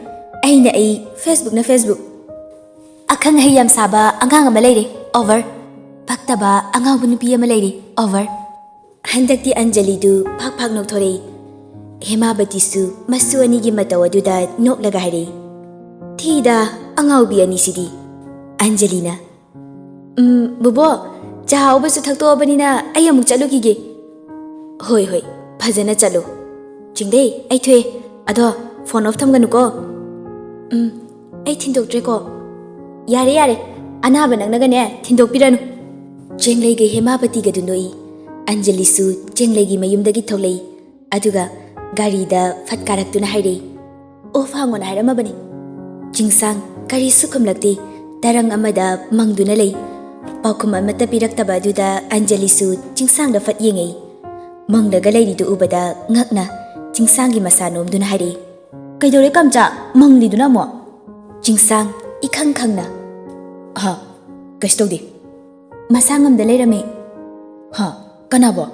ꯑꯩꯅ ꯑꯩ, Facebookꯅ Facebook꯫ ꯑꯈꯪ ꯑꯍꯩ ꯌꯥꯝ ꯁꯥꯕ ꯑꯉꯥꯡ ꯑꯃ ꯂꯩꯔꯦ, over꯫ ꯄꯛꯇꯕ ꯑꯉꯥꯎꯕ ꯅꯨꯄꯤ ꯑꯃ ꯂꯩꯔꯦ, over꯫" ꯍꯟꯗꯛꯇꯤ ꯑꯟꯖꯂꯤꯗꯨ ꯐꯥꯛ ꯐꯥꯛ ꯅꯣꯛꯊꯣꯔꯛꯏ꯫ ꯍꯦꯃꯥꯕꯇꯤꯁꯨ ꯃꯁꯨ ꯑꯅꯤꯒꯤ ꯃꯇꯧ ꯑꯗꯨꯗ ꯅꯣꯛꯂꯒ ꯍꯥꯏꯔꯛꯏ, "ꯊꯤꯗ, ꯑꯉꯥꯎꯕꯤ ꯑꯅꯤꯁꯤꯗꯤ꯫" ꯑꯟꯖꯂꯤꯅ, "ꯎꯝ, ꯕꯨꯕꯣ, ꯆꯥ ꯍꯥꯎꯕꯁꯨ ꯊꯛꯇꯣꯛꯑꯕꯅꯤꯅ ꯑꯩ ꯑꯃꯨꯛ ꯆꯠꯂꯨꯈꯤꯒꯦ꯫" "ꯍꯣꯏ, ꯍꯣꯏ, ꯐꯖꯅ ꯆꯠꯂꯨ꯫ ꯆꯤꯡꯗꯩ, ꯑꯩ ꯊꯣꯛꯑꯦ꯫ ꯑꯗꯣ ꯐꯣꯟ ꯑꯣꯐ ꯊꯝꯒꯅꯨꯀꯣ꯫" "ꯎꯝ, ꯑꯩ ꯊꯤꯟꯗꯣꯛꯇ꯭ꯔꯦꯀꯣ꯫" "ꯌꯥꯔꯦ, ꯌꯥꯔꯦ, ꯑꯅꯥꯕ ꯅꯪꯅꯒꯅꯦ ꯊꯤꯟꯗꯣꯛꯄꯤꯔꯅꯨ꯫" ꯆꯦꯡꯂꯩꯒ ꯍꯦꯃꯥꯕꯇꯤꯒꯗꯨ ꯅꯣꯛꯏ꯫ ꯑꯟꯖꯂꯤꯁꯨ ꯆꯦꯡꯂꯩꯒꯤ ꯃꯌꯨꯝꯗꯒꯤ ꯊꯣꯛꯂꯛꯏ꯫ ꯑꯗꯨꯒ ꯒꯥꯔꯤꯗ ꯐꯠ ꯀꯥꯔꯛꯇꯨꯅ ꯍꯥꯏꯔꯛꯏ, "ꯑꯣꯐ ꯍꯥꯡꯉꯣꯅ ꯍꯥꯏꯔꯝꯃꯕꯅꯤ꯫" ꯆꯤꯡꯁꯥꯡ ꯀꯔꯤꯁꯨ ꯈꯨꯝꯂꯛꯇꯦ꯫ ꯇꯔꯪ ꯑꯃꯗ ꯃꯪꯗꯨꯅ ꯂꯩ꯫ ꯄꯥꯎꯈꯨꯝ ꯑꯃꯠꯇ ꯄꯤꯔꯛꯇꯕ ꯑꯗꯨꯗ ꯑꯟꯖꯂꯤꯁꯨ ꯆꯤꯡꯁꯥꯡꯗ ꯐꯠ ꯌꯦꯡꯉꯤ꯫ ꯃꯪꯂꯒ ꯂꯩꯔꯤꯗꯨ ꯎꯕꯗ ꯉꯛꯅ ꯆꯤꯡꯁꯥꯡꯒꯤ ꯃꯁꯥ ꯅꯣꯝꯗꯨꯅ ꯍꯥꯏꯔꯛꯏ, "ꯀꯩꯗꯧꯔꯦ ꯀꯥꯝꯆꯥ? ꯃꯪꯂꯤꯗꯨꯅ ꯑꯃꯨꯛ?" ꯆꯤꯡꯁꯥꯡ ꯏꯈꯪ ꯈꯪꯅ, "ꯍꯥ, ꯀꯩꯁꯨ ꯇꯧꯗꯦ꯫ ꯃꯁꯥ ꯉꯝꯗ ꯂꯩꯔꯝꯃꯤ꯫" "ꯍꯥ? ꯀꯅꯥꯕꯣ?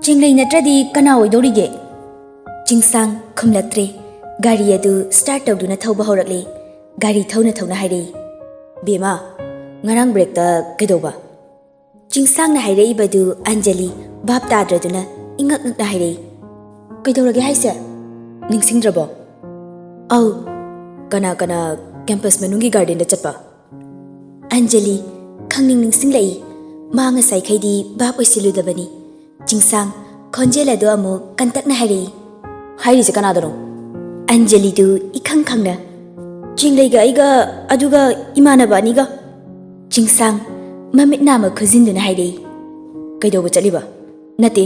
ꯆꯤꯡꯂꯩ ꯅꯠꯇ꯭ꯔꯗꯤ ꯀꯅꯥ ꯑꯣꯏꯗꯧꯔꯤꯒꯦ?" ꯆꯤꯡꯁꯥꯡ ꯈꯨꯝꯂꯛꯇ꯭ꯔꯦ꯫ ꯒꯥꯔꯤ ꯑꯗꯨ start ꯇꯧꯗꯨꯅ ꯊꯧꯕ ꯍꯧꯔꯛꯂꯦ꯫ ꯒꯥꯔꯤ ꯊꯧꯅ ꯊꯧꯅ ꯍꯥꯏꯔꯛꯏ, "ꯕꯦꯝꯃ, ꯉꯔꯥꯡ breakꯇ ꯀꯩꯗꯧꯕ?" ꯆꯤꯡꯁꯥꯡꯅ ꯍꯥꯏꯔꯛꯏꯕꯗꯨ ꯑꯟꯖꯂꯤ ꯚꯥꯞ ꯇꯥꯗ꯭ꯔꯗꯨꯅ ꯏꯉꯛ ꯉꯛꯅ ꯍꯥꯏꯔꯛꯏ, "ꯀꯩꯗꯧꯔꯒꯦ ꯍꯥꯏꯁꯦ? ꯅꯤꯡꯁꯤꯡꯗ꯭ꯔꯕꯣ?" "ꯑꯧ, ꯀꯅꯥ ꯀꯅꯥ campus ꯃꯅꯨꯡꯒꯤ gardenꯗ ꯆꯠꯄ?" ꯑꯟꯖꯂꯤ ꯈꯪꯅꯤꯡ ꯅꯤꯡꯁꯤꯡꯂꯛꯏ꯫ ꯃꯥ ꯉꯁꯥꯏꯈꯩꯗꯤ ꯚꯥꯞ ꯑꯣꯏꯁꯤꯜꯂꯨꯗꯕꯅꯤ꯫ ꯆꯤꯡꯁꯥꯡ ꯈꯣꯟꯖꯦꯜ ꯑꯗꯨ ꯑꯃꯨꯛ ꯀꯟꯇꯛꯅ ꯍꯥꯏꯔꯛꯏ, "ꯍꯥꯏꯔꯤꯁꯦ ꯀꯅꯥꯗꯅꯣ?" ꯑꯟꯖꯂꯤꯗꯨ ꯏꯈꯪ ꯈꯪꯅ, "ꯆꯤꯡꯂꯩꯒ ꯑꯩꯒ, ꯑꯗꯨꯒ ꯏꯃꯥꯟꯅꯕ ꯑꯅꯤꯒ꯫" ꯆꯤꯡꯁꯥꯡ ꯃꯃꯤꯠ ꯅꯥꯃ ꯈꯨꯖꯤꯟꯗꯨꯅ ꯍꯥꯏꯔꯛꯏ, "ꯀꯩꯗꯧꯕ ꯆꯠꯂꯤꯕ?" "ꯅꯠꯇꯦ,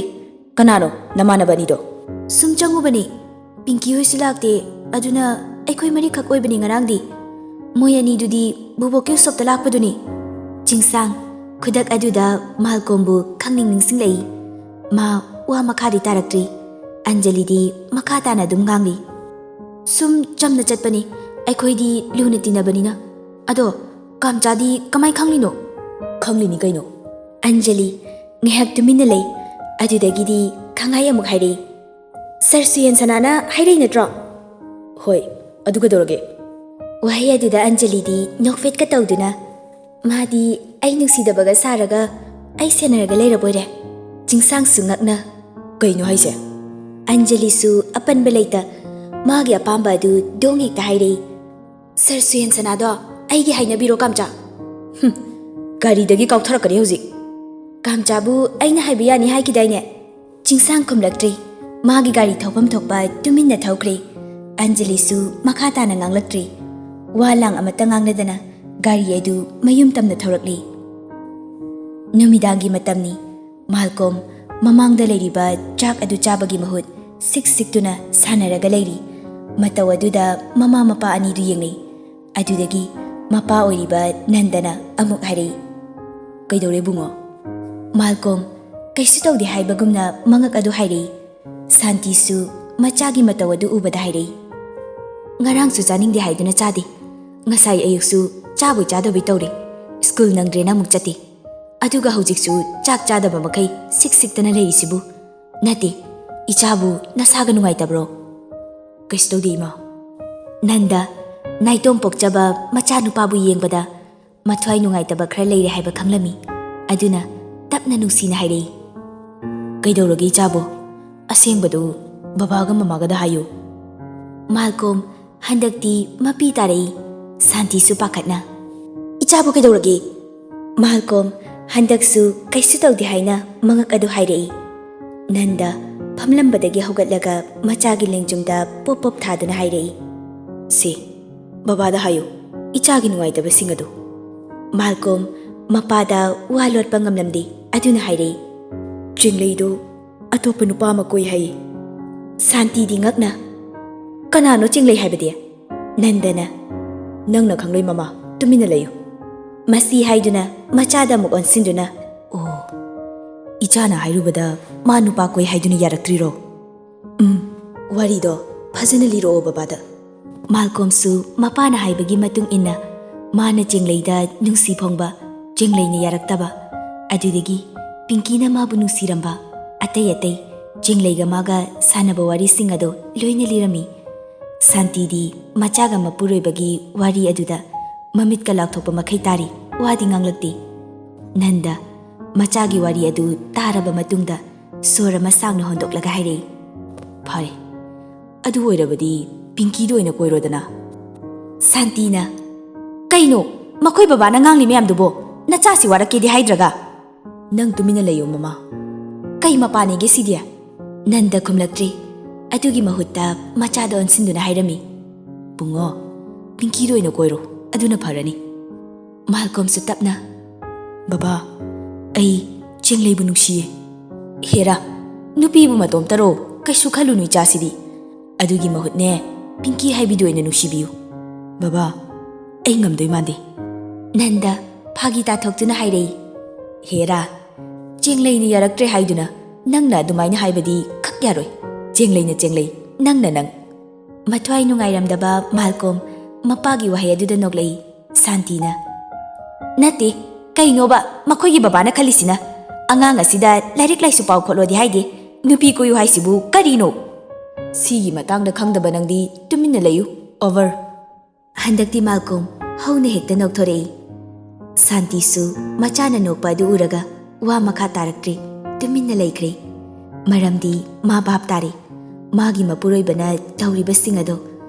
ꯀꯅꯥꯅꯣ ꯅꯃꯥꯟꯅꯕ ꯑꯅꯤꯗꯣ?" "ꯁꯨꯝ ꯆꯪꯉꯨꯕꯅꯤ, ꯄꯤꯡꯀꯤ ꯍꯣꯏꯁꯨ ꯂꯥꯛꯇꯦ, ꯑꯗꯨꯅ ꯑꯩꯈꯣꯏ ꯃꯔꯤꯈꯛ ꯑꯣꯏꯕꯅꯤ ꯉꯔꯥꯡꯗꯤ꯫ ꯃꯣꯏ ꯑꯅꯤꯗꯨꯗꯤ ꯕꯨꯕꯣꯛꯀꯤ ꯎꯁꯣꯞꯇ ꯂꯥꯛꯄꯗꯨꯅꯤ꯫" ꯆꯤꯡꯁꯥꯡ ꯈꯨꯗꯛ ꯑꯗꯨꯗ ꯃꯥꯜꯀꯣꯝꯕꯨ ꯈꯪꯅꯤꯡ ꯅꯤꯡꯁꯤꯡꯂꯛꯏ꯫ ꯃꯥ ꯋꯥ ꯃꯈꯥꯗꯤ ꯇꯥꯔꯛꯇ꯭ꯔꯤ꯫ ꯑꯟꯖꯂꯤꯗꯤ ꯃꯈꯥ ꯇꯥꯅ ꯑꯗꯨꯝ ꯉꯥꯡꯂꯤ, "ꯁꯨꯝ ꯆꯝꯅ ꯆꯠꯄꯅꯤ, ꯑꯩꯈꯣꯏꯗꯤ ꯂꯨꯅ ꯇꯤꯟꯅꯕꯅꯤꯅ꯫ ꯑꯗꯣ ꯀꯥꯝꯆꯥꯗꯤ ꯀꯃꯥꯏ ꯈꯪꯂꯤꯅꯣ?" "ꯈꯪꯂꯤꯅꯤ ꯀꯩꯅꯣ꯫" ꯑꯟꯖꯂꯤ ꯉꯥꯏꯍꯥꯛ ꯇꯨꯃꯤꯟꯅ ꯂꯩ꯫ ꯑꯗꯨꯗꯒꯤꯗꯤ ꯈꯪꯍꯥꯏ ꯑꯃꯨꯛ ꯍꯥꯏꯔꯛꯏ, "ꯁꯔ ꯁꯨꯌꯦꯟ ꯁꯅꯥꯅ ꯍꯥꯏꯔꯛꯏ ꯅꯠꯇ꯭ꯔꯣ?" "ꯍꯣꯏ, ꯑꯗꯨ ꯀꯩꯗꯧꯔꯒꯦ?" ꯋꯥꯍꯩ ꯑꯗꯨꯗ ꯑꯟꯖꯂꯤꯗꯤ ꯅꯣꯛꯐꯦꯠꯀ ꯇꯧꯗꯨꯅ, "ꯃꯥꯗꯤ ꯑꯩ ꯅꯨꯡꯁꯤꯗꯕꯒ ꯁꯥꯔꯒ ꯑꯩ ꯁꯦꯟꯅꯔꯒ ꯂꯩꯔꯕꯣꯏꯔꯦ?" ꯆꯤꯡꯁꯥꯡꯁꯨ ꯉꯛꯅ, "ꯀꯩꯅꯣ ꯍꯥꯏꯁꯦ?" ꯑꯟꯖꯂꯤꯁꯨ ꯑꯄꯟꯕ ꯂꯩꯇ ꯃꯥꯒꯤ ꯑꯄꯥꯝꯕ ꯑꯗꯨ ꯗꯣꯡ ꯍꯦꯛꯇ ꯍꯥꯏꯔꯛꯏ, "ꯁꯔ ꯁꯨꯌꯦꯟ ꯁꯅꯥꯗꯣ ꯑꯩꯒꯤ ꯍꯥꯏꯅꯕꯤꯔꯣ ꯀꯥꯝꯆꯥ꯫" "ꯍꯨꯝ, ꯒꯥꯔꯤꯗꯒꯤ ꯀꯥꯎꯊꯔꯛꯀꯅꯤ ꯍꯧꯖꯤꯛ꯫" "ꯀꯥꯝꯆꯥꯕꯨ ꯑꯩꯅ ꯍꯥꯏꯕ ꯌꯥꯅꯤ ꯍꯥꯏꯈꯤꯗꯥꯏꯅꯦ?" ꯆꯤꯡꯁꯥꯡ ꯈꯨꯝꯂꯛꯇ꯭ꯔꯦ꯫ ꯃꯥꯒꯤ ꯒꯥꯔꯤ ꯊꯧꯐꯝ ꯊꯣꯛꯄ ꯇꯨꯃꯤꯟꯅ ꯊꯧꯈ꯭ꯔꯦ꯫ ꯑꯟꯖꯂꯤꯁꯨ ꯃꯈꯥ ꯇꯥꯅ ꯉꯥꯡꯂꯛꯇ꯭ꯔꯦ꯫ ꯋꯥ ꯂꯥꯡ ꯑꯃꯠꯇ ꯉꯥꯡꯅꯗꯅ ꯒꯥꯔꯤ ꯑꯗꯨ ꯃꯌꯨꯝ ꯇꯝꯅ ꯊꯧꯔꯛꯂꯤ꯫ ꯅꯨꯃꯤꯗꯥꯡꯒꯤ ꯃꯇꯝꯅꯤ꯫ ꯃꯥꯜꯀꯣꯝ ꯃꯃꯥꯡꯗ ꯂꯩꯔꯤꯕ ꯆꯥꯛ ꯑꯗꯨ ꯆꯥꯕꯒꯤ ꯃꯍꯨꯠ ꯁꯤꯛ ꯁꯤꯛꯇꯨꯅ ꯁꯥꯟꯅꯔꯒ ꯂꯩꯔꯤ꯫ ꯃꯇꯧ ꯑꯗꯨꯗ ꯃꯃꯥ ꯃꯄꯥ ꯑꯅꯤꯗꯨ ꯌꯦꯡꯅꯩ꯫ ꯑꯗꯨꯗꯒꯤ ꯃꯄꯥ ꯑꯣꯏꯔꯤꯕ ꯅꯟꯗꯅ ꯑꯃꯨꯛ ꯍꯥꯏꯔꯛꯏ, "ꯀꯩꯗꯧꯔꯦ ꯕꯨꯡꯉꯣ?" ꯃꯥꯜꯀꯣꯝ ꯀꯩꯁꯨ ꯇꯧꯗꯦ ꯍꯥꯏꯕꯒꯨꯝꯅ ꯃꯉꯛ ꯑꯗꯨ ꯍꯥꯏꯔꯛꯏ꯫ ꯁꯥꯟꯇꯤꯁꯨ ꯃꯆꯥꯒꯤ ꯃꯇꯧ ꯑꯗꯨ ꯎꯕꯗ ꯍꯥꯏꯔꯛꯏ, "ꯉꯔꯥꯡꯁꯨ ꯆꯥꯅꯤꯡꯗꯦ ꯍꯥꯏꯗꯨꯅ ꯆꯥꯗꯦ, ꯉꯁꯥꯏ ꯑꯌꯨꯛꯁꯨ ꯆꯥꯕꯣꯏ ꯆꯥꯗꯕꯣꯏ ꯇꯧꯔꯦ, ꯁ꯭ꯀꯨꯜ ꯅꯪꯗ꯭ꯔꯦꯅ ꯑꯃꯨꯛ ꯆꯠꯇꯦ, ꯑꯗꯨꯒ ꯍꯧꯖꯤꯛꯁꯨ ꯆꯥꯛ ꯆꯥꯗꯕ ꯃꯈꯩ ꯁꯤꯛ ꯁꯤꯛꯇꯅ ꯂꯩꯔꯤꯁꯤꯕꯨ? ꯅꯠꯇꯦ, ꯏꯆꯥꯕꯨ ꯅꯁꯥꯒ ꯅꯨꯡꯉꯥꯏꯇꯕ꯭ꯔꯣ?" "ꯀꯩꯁꯨ ꯇꯧꯗꯦ ꯏꯃꯥ꯫" ꯅꯟꯗ ꯅꯥꯏꯇꯣꯝ ꯄꯣꯛꯆꯕ ꯃꯆꯥꯅꯨꯄꯥꯕꯨ ꯌꯦꯡꯕꯗ ꯃꯊ꯭ꯋꯥꯏ ꯅꯨꯡꯉꯥꯏꯇꯕ ꯈꯔ ꯂꯩꯔꯦ ꯍꯥꯏꯕ ꯈꯪꯂꯝꯃꯤ꯫ ꯑꯗꯨꯅ ꯇꯞꯅ ꯅꯨꯡꯁꯤꯅ ꯍꯥꯏꯔꯛꯏ, "ꯀꯩꯗꯧꯔꯒꯦ ꯏꯆꯥꯕꯨ? ꯑꯁꯦꯡꯕꯗꯨ ꯕꯕꯥꯒ ꯃꯃꯥꯒꯗ ꯍꯥꯏꯌꯨ꯫" ꯃꯥꯜꯀꯣꯝ ꯍꯟꯗꯛꯇꯤ ꯃꯄꯤ ꯇꯥꯔꯛꯏ꯫ ꯁꯥꯟꯇꯤꯁꯨ ꯄꯥꯈꯠꯅ, "ꯏꯆꯥꯕꯨ ꯀꯩꯗꯧꯔꯒꯦ?" ꯃꯥꯜꯀꯣꯝ ꯍꯟꯗꯛꯁꯨ ꯀꯩꯁꯨ ꯇꯧꯗꯦ ꯍꯥꯏꯅ ꯃꯉꯛ ꯑꯗꯨ ꯍꯥꯏꯔꯛꯏ꯫ ꯅꯟꯗ ꯐꯝꯂꯝꯕꯗꯒꯤ ꯍꯧꯒꯠꯂꯒ ꯃꯆꯥꯒꯤ ꯂꯦꯡꯖꯨꯝꯗ ꯄꯣꯞ ꯄꯣꯞ ꯊꯥꯗꯨꯅ ꯍꯥꯏꯔꯛꯏ, "ꯁꯤ, ꯕꯕꯥꯗ ꯍꯥꯏꯌꯨ, ꯏꯆꯥꯒꯤ ꯅꯨꯡꯉꯥꯏꯇꯕꯁꯤꯡ ꯑꯗꯨ꯫" ꯃꯥꯜꯀꯣꯝ ꯃꯄꯥꯗ ꯋꯥ ꯂꯣꯠꯄ ꯉꯝꯂꯝꯗꯦ꯫ ꯑꯗꯨꯅ ꯍꯥꯏꯔꯛꯏ, "ꯆꯤꯡꯂꯩꯗꯨ ꯑꯇꯣꯞꯄ ꯅꯨꯄꯥ ꯑꯃ ꯀꯣꯏ ꯍꯥꯏꯌꯦ꯫" ꯁꯥꯟꯇꯤꯗꯤ ꯉꯛꯅ, "ꯀꯅꯥꯅꯣ ꯆꯤꯡꯂꯩ ꯍꯥꯏꯕꯗꯤ?" ꯅꯟꯗꯅ, "ꯅꯪꯅ ꯈꯪꯂꯣꯏ ꯃꯃꯥ, ꯇꯨꯃꯤꯟꯅ ꯂꯩꯌꯨ꯫" ꯃꯁꯤ ꯍꯥꯏꯗꯨꯅ ꯃꯆꯥꯗ ꯑꯃꯨꯛ ꯑꯣꯟꯁꯤꯟꯗꯨꯅ, "ꯑꯣ, ꯏꯆꯥꯅ ꯍꯥꯏꯔꯨꯕꯗ ꯃꯥ ꯅꯨꯄꯥ ꯀꯣꯏ ꯍꯥꯏꯗꯨꯅ ꯌꯥꯔꯛꯇ꯭ꯔꯤꯔꯣ? ꯎꯝ, ꯋꯥꯔꯤꯗꯣ ꯐꯖꯅ ꯂꯤꯔꯛꯑꯣ ꯕꯕꯥꯗ꯫" ꯃꯥꯜꯀꯣꯝꯁꯨ ꯃꯄꯥꯅ ꯍꯥꯏꯕꯒꯤ ꯃꯇꯨꯡ ꯏꯟꯅ ꯃꯥꯅ ꯆꯦꯡꯂꯩꯗ ꯅꯨꯡꯁꯤ ꯐꯣꯡꯕ, ꯆꯦꯡꯂꯩꯅ ꯌꯥꯔꯛꯇꯕ, ꯑꯗꯨꯗꯒꯤ ꯄꯤꯡꯀꯤꯅ ꯃꯥꯕꯨ ꯅꯨꯡꯁꯤꯔꯝꯕ, ꯑꯇꯩ ꯑꯇꯩ ꯆꯦꯡꯂꯩꯒ ꯃꯥꯒ ꯁꯥꯟꯅꯕ ꯋꯥꯔꯤꯁꯤꯡ ꯑꯗꯨ ꯂꯣꯏꯅ ꯂꯤꯔꯝꯃꯤ꯫ ꯁꯥꯟꯇꯤꯗꯤ ꯃꯆꯥꯒ ꯃꯄꯨꯔꯣꯏꯕꯒꯤ ꯋꯥꯔꯤ ꯑꯗꯨꯗ ꯃꯃꯤꯠꯀ ꯂꯥꯎꯊꯣꯛꯄ ꯃꯈꯩ ꯇꯥꯔꯤ, ꯋꯥꯗꯤ ꯉꯥꯡꯂꯛꯇꯦ꯫ ꯅꯟꯗ ꯃꯆꯥꯒꯤ ꯋꯥꯔꯤ ꯑꯗꯨ ꯇꯥꯔꯕ ꯃꯇꯨꯡꯗ ꯁꯣꯔ ꯑꯃ ꯁꯥꯡꯅ ꯍꯣꯟꯗꯣꯛꯂꯒ ꯍꯥꯏꯔꯛꯏ, "ꯐꯔꯦ, ꯑꯗꯨ ꯑꯣꯏꯔꯕꯗꯤ ꯄꯤꯡꯀꯤꯗ ꯑꯣꯏꯅ ꯀꯣꯏꯔꯣꯗꯅ꯫" ꯁꯥꯟꯇꯤꯅ, "ꯀꯩꯅꯣ? ꯃꯈꯣꯏ ꯕꯕꯥꯅ ꯉꯥꯡꯂꯤ ꯃꯌꯥꯝꯗꯨꯕꯣ? ꯅꯆꯥꯁꯤ ꯋꯥꯔꯛꯀꯦꯗꯤ ꯍꯥꯏꯗ꯭ꯔꯒ?" "ꯅꯪ ꯇꯨꯃꯤꯟꯅ ꯂꯩꯌꯣ ꯃꯃꯥ꯫ ꯀꯩ ꯃꯄꯥꯅꯦꯒꯦ ꯁꯤꯗꯤ?" ꯅꯟꯗ ꯈꯨꯝꯂꯛꯇ꯭ꯔꯤ꯫ ꯑꯗꯨꯒꯤ ꯃꯍꯨꯠꯇ ꯃꯆꯥꯗ ꯑꯣꯟꯁꯤꯟꯗꯨꯅ ꯍꯥꯏꯔꯝꯃꯤ, "ꯕꯨꯡꯉꯣ, ꯄꯤꯡꯀꯤꯗ ꯑꯣꯏꯅ ꯀꯣꯏꯔꯣ, ꯑꯗꯨꯅ ꯐꯔꯅꯤ꯫" ꯃꯥꯜꯀꯣꯝꯁꯨ ꯇꯞꯅ, "ꯕꯕꯥ, ꯑꯩ ꯆꯦꯡꯂꯩꯕꯨ ꯅꯨꯡꯁꯤꯌꯦ꯫" "ꯍꯦꯔꯥ, ꯅꯨꯄꯤꯕꯨ ꯃꯇꯣꯝꯇꯔꯣ? ꯀꯩꯁꯨ ꯈꯜꯂꯨꯅꯨ ꯏꯆꯥꯁꯤꯗꯤ꯫ ꯑꯗꯨꯒꯤ ꯃꯍꯨꯠꯅꯦ, ꯄꯤꯡꯀꯤ ꯍꯥꯏꯕꯤꯗꯨ ꯑꯣꯏꯅ ꯅꯨꯡꯁꯤꯕꯤꯌꯨ꯫" "ꯕꯕꯥ, ꯑꯩ ꯉꯝꯗꯣꯏ ꯃꯥꯟꯗꯦ꯫" ꯅꯟꯗ ꯐꯥꯒꯤ ꯇꯥꯊꯣꯛꯇꯨꯅ ꯍꯥꯏꯔꯛꯏ, "ꯍꯦꯔꯥ, ꯆꯦꯡꯂꯩꯅ ꯌꯥꯔꯛꯇ꯭ꯔꯦ ꯍꯥꯏꯗꯨꯅ ꯅꯪꯅ ꯑꯗꯨꯃꯥꯏꯅ ꯍꯥꯏꯕꯗꯤ ꯈꯛ ꯌꯥꯔꯣꯏ꯫ ꯆꯦꯡꯂꯩꯅ ꯆꯦꯡꯂꯩ, ꯅꯪꯅ ꯅꯪ"꯫ ꯃꯊ꯭ꯋꯥꯏ ꯅꯨꯡꯉꯥꯏꯔꯝꯗꯕ ꯃꯥꯜꯀꯣꯝ ꯃꯄꯥꯒꯤ ꯋꯥꯍꯩ ꯑꯗꯨꯗ ꯅꯣꯛꯂꯛꯏ꯫ ꯁꯥꯟꯇꯤꯅ, "ꯅꯠꯇꯦ, ꯀꯩꯅꯣꯕ ꯃꯈꯣꯏꯒꯤ ꯕꯕꯥꯅ ꯈꯜꯂꯤꯁꯤꯅ? ꯑꯉꯥꯡ ꯑꯁꯤꯗ ꯂꯥꯏꯔꯤꯛ ꯂꯥꯏꯁꯨ ꯄꯥꯎ ꯈꯣꯠꯂꯣꯗꯤ ꯍꯥꯏꯗꯦ, ꯅꯨꯄꯤ ꯀꯣꯏꯌꯨ ꯍꯥꯏꯁꯤꯕꯨ ꯀꯔꯤꯅꯣ?" "ꯁꯤꯒꯤ ꯃꯇꯥꯡꯗ ꯈꯪꯗꯕ ꯅꯪꯗꯤ ꯇꯨꯃꯤꯟꯅ ꯂꯩꯌꯨ꯫ ꯑꯣꯚꯔ"꯫ ꯍꯟꯗꯛꯇꯤ ꯃꯥꯜꯀꯣꯝ ꯍꯧꯅ ꯍꯦꯛꯇ ꯅꯣꯛꯊꯣꯔꯛꯏ꯫ ꯁꯥꯟꯇꯤꯁꯨ ꯃꯆꯥꯅ ꯅꯣꯛꯄ ꯑꯗꯨ ꯎꯔꯒ ꯋꯥ ꯃꯈꯥ ꯇꯥꯔꯛꯇ꯭ꯔꯦ, ꯇꯨꯃꯤꯟꯅ ꯂꯩꯈ꯭ꯔꯦ꯫ ꯃꯔꯝꯗꯤ ꯃꯥ ꯚꯥꯞ ꯇꯥꯔꯦ, ꯃꯥꯒꯤ ꯃꯄꯨꯔꯣꯏꯕꯅ ꯇꯧꯔꯤꯕꯁꯤꯡ ꯑꯗꯣ,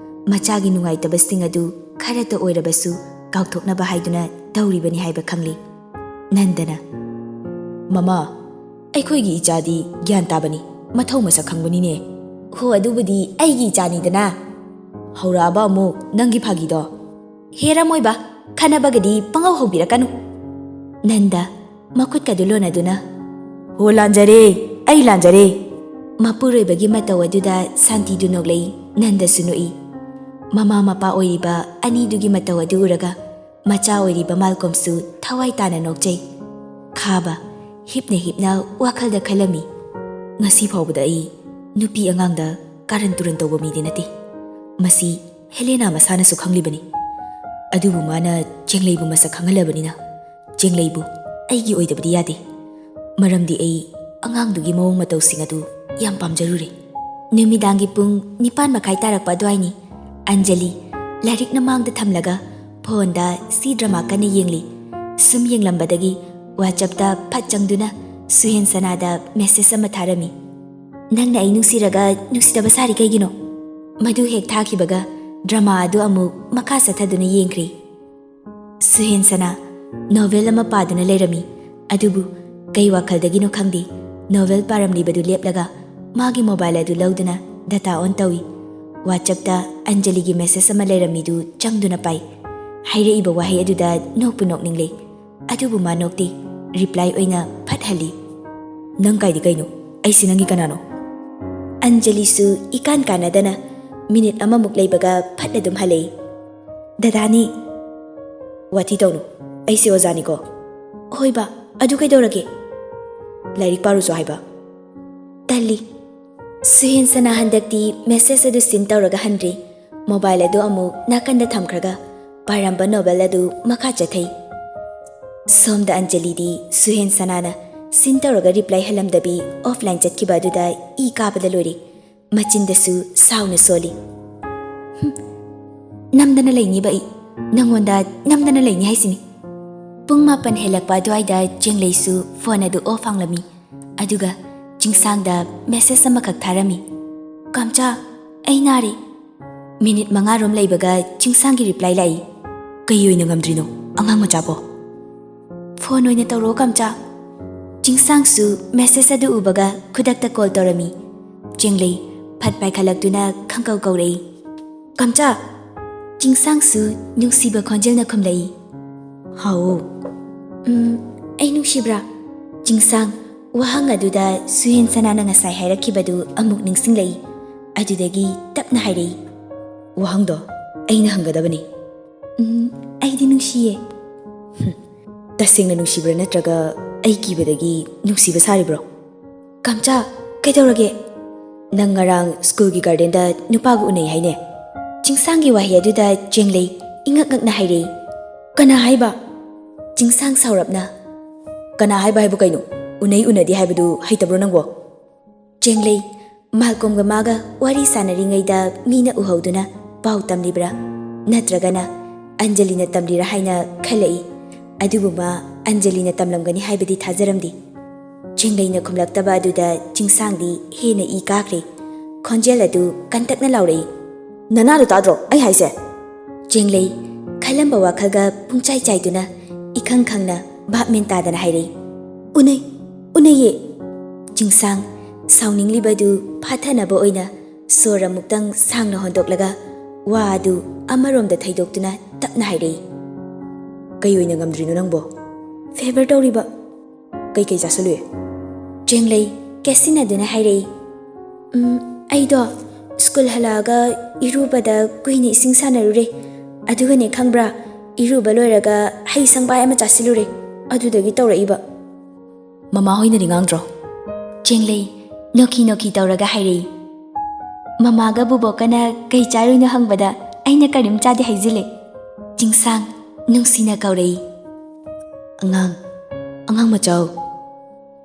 ꯃꯆꯥꯒꯤ ꯅꯨꯡꯉꯥꯏꯇꯕꯁꯤꯡ ꯑꯗꯨ ꯈꯔꯇ ꯑꯣꯏꯔꯕꯁꯨ ꯀꯥꯎꯊꯣꯛꯅꯕ ꯍꯥꯏꯗꯨꯅ ꯇꯧꯔꯤꯕꯅꯤ ꯍꯥꯏꯕ ꯈꯪꯂꯦ꯫ ꯅꯟꯗꯅ, "ꯃꯃꯥ, ꯑꯩꯈꯣꯏꯒꯤ ꯏꯆꯥꯗꯤ ꯒ꯭ꯌꯥꯟ ꯇꯥꯕꯅꯤ, ꯃꯊꯧ ꯃꯁꯛ ꯈꯪꯕꯅꯤꯅꯦ"꯫ "ꯍꯣ, ꯑꯗꯨꯕꯨꯗꯤ ꯑꯩꯒꯤ ꯏꯆꯥꯅꯤꯗꯅ"꯫ ꯍꯧꯔꯛꯑꯕ ꯑꯃꯨꯛ ꯅꯪꯒꯤ ꯐꯥꯒꯤꯗꯣ? "ꯍꯦꯔꯥ ꯃꯣꯏꯕ, ꯈꯟꯅꯕꯒꯗꯤ ꯄꯪꯍꯧ ꯍꯧꯕꯤꯔꯛꯀꯅꯨ"꯫ ꯅꯟꯗ ꯃꯈꯨꯠꯀꯗꯨ ꯂꯣꯟꯅꯗꯨꯅ, "ꯍꯣ, ꯂꯥꯟꯖꯔꯦ, ꯑꯩ ꯂꯥꯟꯖꯔꯦ"꯫ ꯃꯄꯨꯔꯣꯏꯕꯒꯤ ꯃꯇꯧ ꯑꯗꯨꯗ ꯁꯥꯟꯇꯤꯗꯨ ꯅꯣꯛꯂꯛꯏ, ꯅꯟꯗꯁꯨ ꯅꯣꯛꯏ꯫ ꯃꯃꯥ ꯃꯄꯥ ꯑꯣꯏꯔꯤꯕ ꯑꯅꯤꯗꯨꯒꯤ ꯃꯇꯧ ꯑꯗꯨ ꯎꯔꯒ ꯃꯆꯥ ꯑꯣꯏꯔꯤꯕ ꯃꯥꯜꯀꯣꯝꯁꯨ ꯊꯋꯥꯏ ꯇꯥꯅ ꯅꯣꯛꯆꯩ꯫ ꯈꯥꯕ ꯍꯤꯞꯅ ꯍꯤꯞꯅ ꯋꯥꯈꯜꯗ ꯈꯜꯂꯝꯃꯤ, "ꯉꯁꯤ ꯐꯥꯎꯕꯗ ꯑꯩ ꯅꯨꯄꯤ ꯑꯉꯥꯡꯗ ꯀꯥꯔꯟ ꯇꯨꯔꯟ ꯇꯧꯕ ꯃꯤꯗꯤ ꯅꯠꯇꯦ꯫ ꯃꯁꯤ ꯍꯦꯂꯦꯅꯥ ꯃꯁꯥꯅꯁꯨ ꯈꯪꯂꯤꯕꯅꯤ꯫ ꯑꯗꯨꯕꯨ ꯃꯥꯅ ꯆꯦꯡꯂꯩꯕꯨ ꯃꯁꯛ ꯈꯪꯍꯜꯂꯕꯅꯤꯅ ꯆꯦꯡꯂꯩꯕꯨ ꯑꯩꯒꯤ ꯑꯣꯏꯗꯕꯗꯤ ꯌꯥꯗꯦ꯫ ꯃꯔꯝꯗꯤ ꯑꯩ ꯑꯉꯥꯡꯗꯨꯒꯤ ꯃꯑꯣꯡ ꯃꯇꯧꯁꯤꯡ ꯑꯗꯨ ꯌꯥꯝ ꯄꯥꯝꯖꯔꯨꯔꯦ"꯫ ꯅꯨꯃꯤꯗꯥꯡꯒꯤ ꯄꯨꯡ ꯅꯤꯄꯥꯟ ꯃꯈꯥꯏ ꯇꯥꯔꯛꯄ ꯑꯗꯨꯋꯥꯏꯅꯤ꯫ ꯑꯟꯖꯂꯤ ꯂꯥꯏꯔꯤꯛꯅ ꯃꯥꯡꯗ ꯊꯝꯂꯒ ꯐꯣꯟꯗ ꯁꯤ ꯗ꯭ꯔꯃꯥ ꯀꯟꯅ ꯌꯦꯡꯂꯤ꯫ ꯁꯨꯝ ꯌꯦꯡꯂꯝꯕꯗꯒꯤ WhatsAppꯇ ꯐꯠ ꯆꯪꯗꯨꯅ ꯁꯨꯍꯦꯟ ꯁꯅꯥꯗ ꯃꯦꯁꯦꯖ ꯑꯃ ꯊꯥꯔꯝꯃꯤ꯫ "ꯅꯪꯅ ꯑꯩ ꯅꯨꯡꯁꯤꯔꯒ ꯅꯨꯡꯁꯤꯗꯕ ꯁꯥꯔꯤ ꯀꯩꯒꯤꯅꯣ?" ꯃꯗꯨ ꯍꯦꯛ ꯊꯥꯈꯤꯕꯒ ꯗ꯭ꯔꯃꯥ ꯑꯗꯨ ꯑꯃꯨꯛ ꯃꯈꯥ ꯆꯠꯊꯗꯨꯅ ꯌꯦꯡꯈ꯭ꯔꯦ꯫ ꯁꯨꯍꯦꯟꯁꯅ ꯅꯣꯚꯦꯜ ꯑꯃ ꯄꯥꯗꯨꯅ ꯂꯩꯔꯝꯃꯤ꯫ ꯑꯗꯨꯕꯨ ꯀꯩ ꯋꯥꯈꯜꯗꯒꯤꯅꯣ ꯈꯪꯗꯦ, ꯅꯣꯚꯦꯜ ꯄꯥꯔꯝꯂꯤꯕꯗꯨ ꯂꯦꯞꯂꯒ ꯃꯥꯒꯤ ꯃꯣꯕꯥꯏꯜ ꯑꯗꯨ ꯂꯧꯗꯨꯅ ꯗꯇꯥ ꯑꯣꯟ ꯇꯧꯏ꯫ WhatsAppꯇ ꯑꯟꯖꯂꯤꯒꯤ ꯃꯦꯁꯦꯖ ꯑꯃ ꯂꯩꯔꯝꯃꯤꯗꯨ ꯆꯪꯗꯨꯅ ꯄꯥꯏ꯫ ꯍꯥꯏꯔꯛꯏꯕ ꯋꯥꯍꯩ ꯑꯗꯨꯗ ꯅꯣꯛꯄꯨ ꯅꯣꯛꯅꯤꯡꯂꯦ꯫ ꯑꯗꯨꯕꯨ ꯃꯥ ꯅꯣꯛꯇꯦ꯫ ꯔꯤꯄ꯭ꯂꯥꯏ ꯑꯣꯏꯅ ꯐꯠ ꯍꯜꯂꯤ꯫ "ꯅꯪ ꯀꯥꯏꯗꯤ ꯀꯩꯅꯣ? ꯑꯩꯁꯤ ꯅꯪꯒꯤ ꯀꯅꯥꯅꯣ?" ꯑꯟꯖꯂꯤꯁꯨ ꯏꯀꯥꯟ ꯀꯥꯟꯅꯗꯅ ꯃꯤꯅꯤꯠ ꯑꯃꯃꯨꯛ ꯂꯩꯕꯒ ꯐꯠ ꯑꯗꯨꯝ ꯍꯜꯂꯛꯏ꯫ "ꯗꯗꯥꯅꯤ"꯫ "ꯋꯥꯊꯤ ꯇꯧꯅꯨ, ꯑꯩꯁꯦ ꯑꯣꯖꯥꯅꯤꯀꯣ"꯫ "ꯍꯣꯏ ꯕꯥ"꯫ ꯑꯗꯨ ꯀꯩꯗꯧꯔꯒꯦ? ꯂꯥꯏꯔꯤꯛ ꯄꯥꯔꯨꯆꯣ ꯍꯥꯏꯕ꯫ ꯇꯜꯂꯤ꯫ ꯁꯨꯍꯦꯟ ꯁꯅꯥ ꯍꯟꯗꯛꯇꯤ ꯃꯦꯁꯦꯖ ꯑꯗꯨ ꯁꯤꯟ ꯇꯧꯔꯒ ꯍꯟꯗ꯭ꯔꯤ꯫ ꯃꯣꯕꯥꯏꯜ ꯑꯗꯨ ꯑꯃꯨꯛ ꯅꯥꯀꯟꯗ ꯊꯝꯈ꯭ꯔꯒ ꯄꯥꯔꯝꯕ ꯅꯣꯕꯦꯜ ꯑꯗꯨ ꯃꯈꯥ ꯆꯠꯊꯩ꯫ ꯁꯣꯝꯗ ꯑꯟꯖꯂꯤꯗꯤ ꯁꯨꯍꯦꯟ ꯁꯅꯥꯅ ꯁꯤꯟ ꯇꯧꯔꯒ ꯔꯤꯄ꯭ꯂꯥꯏ ꯍꯜꯂꯝꯗꯕꯤ ꯑꯣꯐꯂꯥꯏꯟ ꯆꯠꯈꯤꯕ ꯑꯗꯨꯗ ꯏ ꯀꯥꯕꯗ ꯂꯣꯏꯔꯦ꯫ ꯃꯆꯤꯟꯗꯁꯨ ꯁꯥꯎꯅ ꯁꯣꯜꯂꯤ꯫ "ꯍꯨꯝ, ꯅꯝꯗꯅ ꯂꯩꯅꯤꯕ ꯑꯩ, ꯅꯪꯉꯣꯟꯗ ꯅꯝꯗꯅ ꯂꯩꯅꯤ ꯍꯥꯏꯁꯤꯅꯤ꯫" ꯄꯨꯡ ꯃꯥꯄꯟ ꯍꯦꯜꯂꯛꯄ ꯑꯗꯨꯋꯥꯏꯗ ꯆꯦꯡꯂꯩꯁꯨ ꯐꯣꯟ ꯑꯗꯨ ꯑꯣꯐ ꯍꯥꯡꯂꯝꯃꯤ꯫ ꯑꯗꯨꯒ ꯆꯤꯡꯁꯥꯡꯗ ꯃꯦꯁꯦꯖ ꯑꯃꯈꯛ ꯊꯥꯔꯝꯃꯤ꯫ "ꯀꯥꯝꯆꯥ, ꯑꯩ ꯅꯥꯔꯦ꯫" ꯃꯤꯅꯤꯠ ꯃꯉꯥꯔꯣꯝ ꯂꯩꯕꯒ ꯆꯤꯡꯁꯥꯡꯒꯤ ꯔꯤꯄ꯭ꯂꯥꯏ ꯂꯥꯛꯏ꯫ "ꯀꯩ ꯑꯣꯏꯅ ꯉꯝꯗ꯭ꯔꯤꯅꯣ ꯑꯉꯥꯡ ꯃꯆꯥꯕꯣ?" "ꯐꯣꯟ ꯑꯣꯏꯅ ꯇꯧꯔꯛꯑꯣ ꯀꯥꯝꯆꯥ꯫" ꯆꯤꯡꯁꯥꯡꯁꯨ ꯃꯦꯁꯦꯖ ꯑꯗꯨ ꯎꯕꯒ ꯈꯨꯗꯛꯇ ꯀꯣꯜ ꯇꯧꯔꯝꯃꯤ꯫ ꯆꯦꯡꯂꯩ ꯐꯠ ꯄꯥꯏꯈꯠꯂꯛꯇꯨꯅ ꯈꯪꯀꯧ ꯀꯧꯔꯛꯏ꯫ "ꯀꯥꯝꯆꯥ!" ꯆꯤꯡꯁꯥꯡꯁꯨ ꯅꯨꯡꯁꯤꯕ ꯈꯣꯟꯖꯦꯜꯅ ꯈꯨꯝꯂꯛꯏ꯫ "ꯍꯥꯎ?" "ꯎꯝ, ꯑꯩ ꯅꯨꯡꯁꯤꯕ꯭ꯔꯥ?" ꯆꯤꯡꯁꯥꯡ ꯋꯥꯍꯪ ꯑꯗꯨꯗ ꯁꯨꯍꯦꯟ ꯁꯅꯥꯅ ꯉꯁꯥꯏ ꯍꯥꯏꯔꯛꯈꯤꯕꯗꯨ ꯑꯃꯨꯛ ꯅꯤꯡꯁꯤꯡꯂꯛꯏ꯫ ꯑꯗꯨꯗꯒꯤ ꯇꯞꯅ ꯍꯥꯏꯔꯛꯏ꯫ "ꯋꯥꯍꯪꯗꯣ ꯑꯩꯅ ꯍꯪꯒꯗꯕꯅꯤ꯫" "ꯎꯝ, ꯑꯩꯗꯤ ꯅꯨꯡꯁꯤꯌꯦ꯫" "ꯍꯨꯝ, ꯇꯁꯦꯡꯅ ꯅꯨꯡꯁꯤꯕ꯭ꯔꯥ ꯅꯠꯇ꯭ꯔꯒ ꯑꯩ ꯀꯤꯕꯗꯒꯤ ꯅꯨꯡꯁꯤꯕ ꯁꯥꯔꯤꯕ꯭ꯔꯣ?" "ꯀꯥꯝꯆꯥ, ꯀꯩꯗꯧꯔꯒꯦ?" "ꯅꯪ ꯉꯔꯥꯡ ꯁ꯭ꯀꯨꯜꯒꯤ ꯒꯥꯔꯗꯦꯟꯗ ꯅꯨꯄꯥꯒ ꯎꯅꯩ ꯍꯥꯏꯅꯦ?" ꯆꯤꯡꯁꯥꯡꯒꯤ ꯋꯥꯍꯩ ꯑꯗꯨꯗ ꯆꯦꯡꯂꯩ ꯏꯉꯛ ꯉꯛꯅ ꯍꯥꯏꯔꯛꯏ꯫ "ꯀꯅꯥ ꯍꯥꯏꯕ?" ꯆꯤꯡꯁꯥꯡ ꯁꯥꯎꯔꯞꯅ꯫ "ꯀꯅꯥ ꯍꯥꯏꯕ ꯍꯥꯏꯕꯨ ꯀꯩꯅꯣ? ꯎꯅꯩ ꯎꯅꯗꯦ ꯍꯥꯏꯕꯗꯨ ꯍꯩꯇꯕ꯭ꯔꯣ ꯅꯪꯕꯣ?" ꯆꯦꯡꯂꯩ ꯃꯥꯜꯀꯣꯝꯒ ꯃꯥꯒ ꯋꯥꯔꯤ ꯁꯥꯟꯅꯔꯤꯉꯩꯗ ꯃꯤꯅ ꯎꯍꯧꯗꯨꯅ ꯄꯥꯎ ꯇꯝꯂꯤꯕ꯭ꯔꯥ? ꯅꯠꯇ꯭ꯔꯒꯅ ꯑꯟꯖꯂꯤꯅ ꯇꯝꯂꯤꯔꯥ ꯍꯥꯏꯅ ꯈꯜꯂꯛꯏ꯫ ꯑꯗꯨꯕꯨ ꯃꯥ ꯑꯟꯖꯂꯤꯅ ꯇꯝꯂꯝꯒꯅꯤ ꯍꯥꯏꯕꯗꯤ ꯊꯥꯖꯔꯝꯗꯦ꯫ ꯆꯦꯡꯂꯩꯅ ꯈꯨꯝꯂꯛꯇꯕ ꯑꯗꯨꯗ ꯆꯤꯡꯁꯥꯡꯗꯤ ꯍꯦꯟꯅ ꯏ ꯀꯥꯈ꯭ꯔꯦ꯫ ꯈꯣꯟꯖꯦꯜ ꯑꯗꯨ ꯀꯟꯇꯛꯅ ꯂꯥꯎꯔꯛꯏ꯫ "ꯅꯅꯥꯗꯣ ꯇꯥꯗ꯭ꯔꯣ ꯑꯩ ꯍꯥꯏꯁꯦ?" ꯆꯦꯡꯂꯩ ꯈꯜꯂꯝꯕ ꯋꯥꯈꯜꯒ ꯄꯨꯡꯆꯥꯏ ꯆꯥꯏꯗꯨꯅ ꯏꯈꯪ ꯈꯪꯅ ꯚꯥꯞ ꯃꯦꯟ ꯇꯥꯗꯅ ꯍꯥꯏꯔꯛꯏ꯫ "ꯎꯅꯩ, ꯎꯅꯩꯌꯦ!" ꯆꯤꯡꯁꯥꯡ ꯁꯥꯎꯅꯤꯡꯂꯤꯕꯗꯨ ꯐꯥꯊꯅꯕ ꯑꯣꯏꯅ ꯁꯣꯔ ꯑꯃꯨꯛꯇꯪ ꯁꯥꯡꯅ ꯍꯣꯟꯗꯣꯛꯂꯒ ꯋꯥ ꯑꯗꯨ ꯑꯃꯔꯣꯝꯗ ꯊꯩꯗꯣꯛꯇꯨꯅ ꯇꯞꯅ ꯍꯥꯏꯔꯛꯏ꯫ "ꯀꯩ ꯑꯣꯏꯅ ꯉꯝꯗ꯭ꯔꯤꯅꯣ ꯅꯪꯕꯣ?" "ꯐꯦꯚꯔ ꯇꯧꯔꯤꯕ꯫" "ꯀꯩꯀꯩ ꯆꯥꯁꯜꯂꯨꯏ?" ꯆꯦꯡꯂꯩ ꯀꯦꯠꯁꯤꯟꯅꯗꯨꯅ ꯍꯥꯏꯔꯛꯏ꯫ "ꯎꯝ, ꯑꯩꯗꯣ ꯁ꯭ꯀꯨꯜ ꯍꯜꯂꯛꯑꯒ ꯏꯔꯨꯕꯗ ꯀꯨꯏꯅ ꯏꯁꯤꯡ ꯁꯥꯟꯅꯔꯨꯔꯦ꯫ ꯑꯗꯨꯒꯅꯦ ꯈꯪꯕ꯭ꯔꯥ, ꯏꯔꯨꯕ ꯂꯣꯏꯔꯒ ꯍꯩ ꯁꯪꯕꯥꯏ ꯑꯃ ꯆꯥꯁꯤꯜꯂꯨꯔꯦ꯫ ꯑꯗꯨꯗꯒꯤ ꯇꯧꯔꯛꯏꯕ꯫" ꯃꯃꯥ ꯍꯣꯏꯅꯗꯤ ꯉꯥꯡꯗ꯭ꯔꯣ? ꯆꯦꯡꯂꯩ ꯅꯣꯛꯈꯤ ꯅꯣꯛꯈꯤ ꯇꯧꯔꯒ ꯍꯥꯏꯔꯛꯏ꯫ ꯃꯃꯥꯒ ꯕꯨꯕꯣꯛꯀꯅ ꯀꯩ ꯆꯥꯔꯨꯏꯅꯣ ꯍꯪꯕꯗ ꯑꯩꯅ ꯀꯔꯤꯝ ꯆꯥꯗꯦ ꯍꯥꯏꯖꯤꯜꯂꯦ꯫ ꯆꯤꯡꯁꯥꯡ ꯅꯨꯡꯁꯤꯅ ꯀꯧꯔꯛꯏ꯫ "ꯑꯉꯥꯡ, ꯑꯉꯥꯡ ꯃꯆꯥꯎ,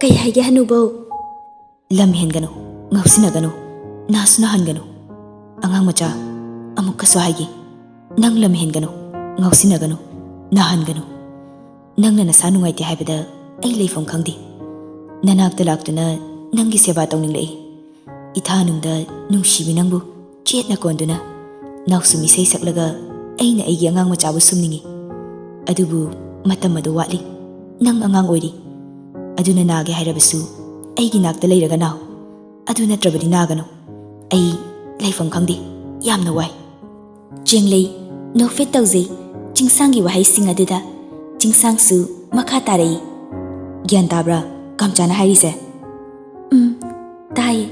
ꯀꯩ ꯍꯥꯏꯒꯦ ꯍꯅꯨꯕꯧ?" "ꯂꯝ ꯍꯦꯟꯒꯅꯨ, ꯉꯥꯎꯁꯤꯟꯅꯒꯅꯨ, ꯅꯥꯁꯨ ꯅꯥꯍꯟꯒꯅꯨ꯫ ꯑꯉꯥꯡ ꯃꯆꯥ, ꯑꯃꯨꯛꯀꯁꯨ ꯍꯥꯏꯒꯦ, ꯅꯪ ꯂꯝ ꯍꯦꯟꯒꯅꯨ, ꯉꯥꯎꯁꯤꯟꯅꯒꯅꯨ, ꯅꯥꯍꯟꯒꯅꯨ꯫ ꯅꯪꯅ ꯅꯁꯥ ꯅꯨꯡꯉꯥꯏꯇꯦ ꯍꯥꯏꯕꯗ ꯑꯩ ꯂꯩꯐꯝ ꯈꯪꯗꯦ꯫ ꯅꯅꯥꯛꯇ ꯂꯥꯛꯇꯨꯅ ꯅꯪꯒꯤ ꯁꯦꯕꯥ ꯇꯧꯅꯤꯡꯂꯛꯏ꯫ ꯏꯊꯥ ꯅꯨꯡꯗ ꯅꯨꯡꯁꯤꯕꯤ ꯅꯪꯕꯨ ꯆꯦꯠꯅ ꯀꯣꯟꯗꯨꯅ, ꯅꯥꯎꯁꯨꯝ ꯏꯁꯩ ꯁꯛꯂꯒ ꯑꯩꯅ ꯑꯩꯒꯤ ꯑꯉꯥꯡ ꯃꯆꯥꯕꯨ ꯁꯨꯝꯅꯤꯡꯏ꯫ ꯑꯗꯨꯕꯨ ꯃꯇꯝ ꯑꯗꯨ ꯋꯥꯠꯂꯤ꯫ ꯅꯪ ꯑꯉꯥꯡ ꯑꯣꯏꯔꯤ꯫ ꯑꯗꯨꯅ ꯅꯥꯒꯦ ꯍꯥꯏꯔꯕꯁꯨ ꯑꯩꯒꯤ ꯅꯥꯛꯇ ꯂꯩꯔꯒ ꯅꯥꯎ꯫ ꯑꯗꯨ ꯅꯠꯇ꯭ꯔꯕꯗꯤ ꯅꯥꯒꯅꯨ꯫ ꯑꯩ ꯂꯩꯐꯝ ꯈꯪꯗꯦ꯫ ꯌꯥꯝꯅ ꯋꯥꯏ꯫" ꯆꯦꯡꯂꯩ ꯅꯣꯛꯐꯦꯠ ꯇꯧꯖꯩ ꯆꯤꯡꯁꯥꯡꯒꯤ ꯋꯥꯍꯩꯁꯤꯡ ꯑꯗꯨꯗ꯫ ꯆꯤꯡꯁꯥꯡꯁꯨ ꯃꯈꯥ ꯇꯥꯔꯛꯏ꯫ "ꯒ꯭ꯌꯥꯟ ꯇꯥꯕ꯭ꯔꯥ ꯀꯥꯝꯆꯥꯅ ꯍꯥꯏꯔꯤꯁꯦ?" "ꯎꯝ, ꯇꯥꯏꯌꯦ꯫"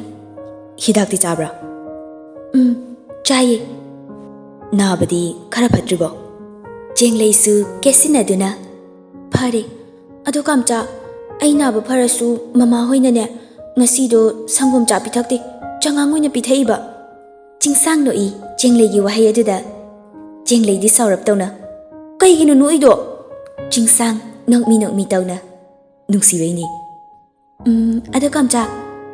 "ꯍꯤꯗꯥꯛꯇꯤ ꯆꯥꯕ꯭ꯔꯥ?" "ꯎꯝ, ꯆꯥꯏꯌꯦ꯫" "ꯅꯥꯕꯗꯤ ꯈꯔ ꯐꯠꯇ꯭ꯔꯤꯕꯣ?" ꯆꯦꯡꯂꯩꯁꯨ ꯀꯦꯠꯁꯤꯟꯅꯗꯨꯅ, "ꯐꯔꯦ꯫ ꯑꯗꯣ ꯀꯥꯝꯆꯥ, ꯑꯩ ꯅꯥꯕ ꯐꯔꯁꯨ ꯃꯃꯥ ꯍꯣꯏꯅꯅꯦ, ꯉꯁꯤꯗꯣ ꯁꯪꯒꯣꯝ ꯆꯥ ꯄꯤꯊꯛꯇꯦ, ꯆꯉꯥꯡ ꯑꯣꯏꯅ ꯄꯤꯊꯛꯏꯕ꯫" ꯆꯤꯡꯁꯥꯡ ꯅꯣꯛꯏ ꯆꯦꯡꯂꯩꯒꯤ ꯋꯥꯍꯩ ꯑꯗꯨꯗ꯫ ꯆꯦꯡꯂꯩꯗꯤ ꯁꯥꯎꯔꯞ ꯇꯧꯅ, "ꯀꯩꯒꯤꯅꯣ ꯅꯣꯛꯏꯗꯣ?" ꯆꯤꯡꯁꯥꯡ ꯅꯣꯛꯃꯤ ꯅꯣꯛꯃꯤ ꯇꯧꯅ, "ꯅꯨꯡꯁꯤꯕꯩꯅꯤ꯫" "ꯎꯝ, ꯑꯗꯣ ꯀꯥꯝꯆꯥ,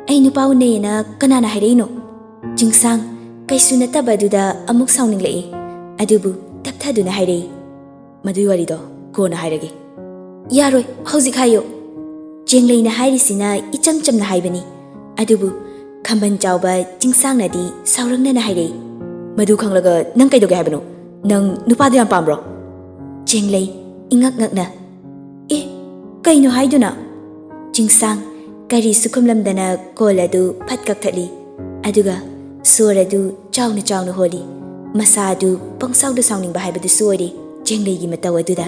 ꯑꯩ ꯅꯨꯄꯥ ꯎꯅꯩꯌꯦꯅ ꯀꯅꯥꯅ ꯍꯥꯏꯔꯛꯏꯅꯣ?" ꯆꯤꯡꯁꯥꯡ ꯀꯩꯁꯨ ꯅꯠꯇꯕ ꯑꯗꯨꯗ ꯑꯃꯨꯛ ꯁꯥꯎꯅꯤꯡꯂꯛꯏ꯫ ꯑꯗꯨꯕꯨ ꯇꯞꯊꯗꯨꯅ ꯍꯥꯏꯔꯛꯏ, "ꯃꯗꯨꯏ ꯋꯥꯔꯤꯗꯣ ꯀꯣꯟꯅ ꯍꯥꯏꯔꯒꯦ꯫" "ꯌꯥꯔꯣꯏ, ꯍꯧꯖꯤꯛ ꯍꯥꯏꯌꯨ꯫" ꯆꯦꯡꯂꯩꯅ ꯍꯥꯏꯔꯤꯁꯤꯅ ꯏꯆꯝ ꯆꯝꯅ ꯍꯥꯏꯕꯅꯤ꯫ ꯑꯗꯨꯕꯨ ꯈꯝꯕꯟ ꯆꯥꯎꯕ ꯆꯤꯡꯁꯥꯡꯅꯗꯤ ꯁꯥꯎꯔꯛꯅꯅ ꯍꯥꯏꯔꯛꯏ, "ꯃꯗꯨ ꯈꯪꯂꯒ ꯅꯪ ꯀꯩꯗꯧꯒꯦ ꯍꯥꯏꯕꯅꯣ? ꯅꯪ ꯅꯨꯄꯥꯗꯣ ꯌꯥꯝ ꯄꯥꯝꯕ꯭ꯔꯣ?" ꯆꯦꯡꯂꯩ ꯏꯉꯛ ꯉꯛꯅ, "ꯑꯦ, ꯀꯩꯅꯣ ꯍꯥꯏꯗꯨꯅ?" ꯆꯤꯡꯁꯥꯡ ꯀꯔꯤꯁꯨ ꯈꯨꯝꯂꯝꯗꯅ ꯀꯣꯜ ꯑꯗꯨ ꯐꯠ ꯀꯛꯊꯠꯂꯤ꯫ ꯑꯗꯨꯒ ꯁꯣꯔ ꯑꯗꯨ ꯆꯥꯎꯅ ꯆꯥꯎꯅ ꯍꯣꯜꯂꯤ꯫ ꯃꯁꯥ ꯑꯗꯨ ꯄꯪꯁꯥꯎꯗ ꯁꯥꯎꯅꯤꯡꯕ ꯍꯥꯏꯕꯗꯨꯁꯨ ꯑꯣꯏꯔꯦ ꯆꯦꯡꯂꯩꯒꯤ ꯃꯇꯧ ꯑꯗꯨꯗ꯫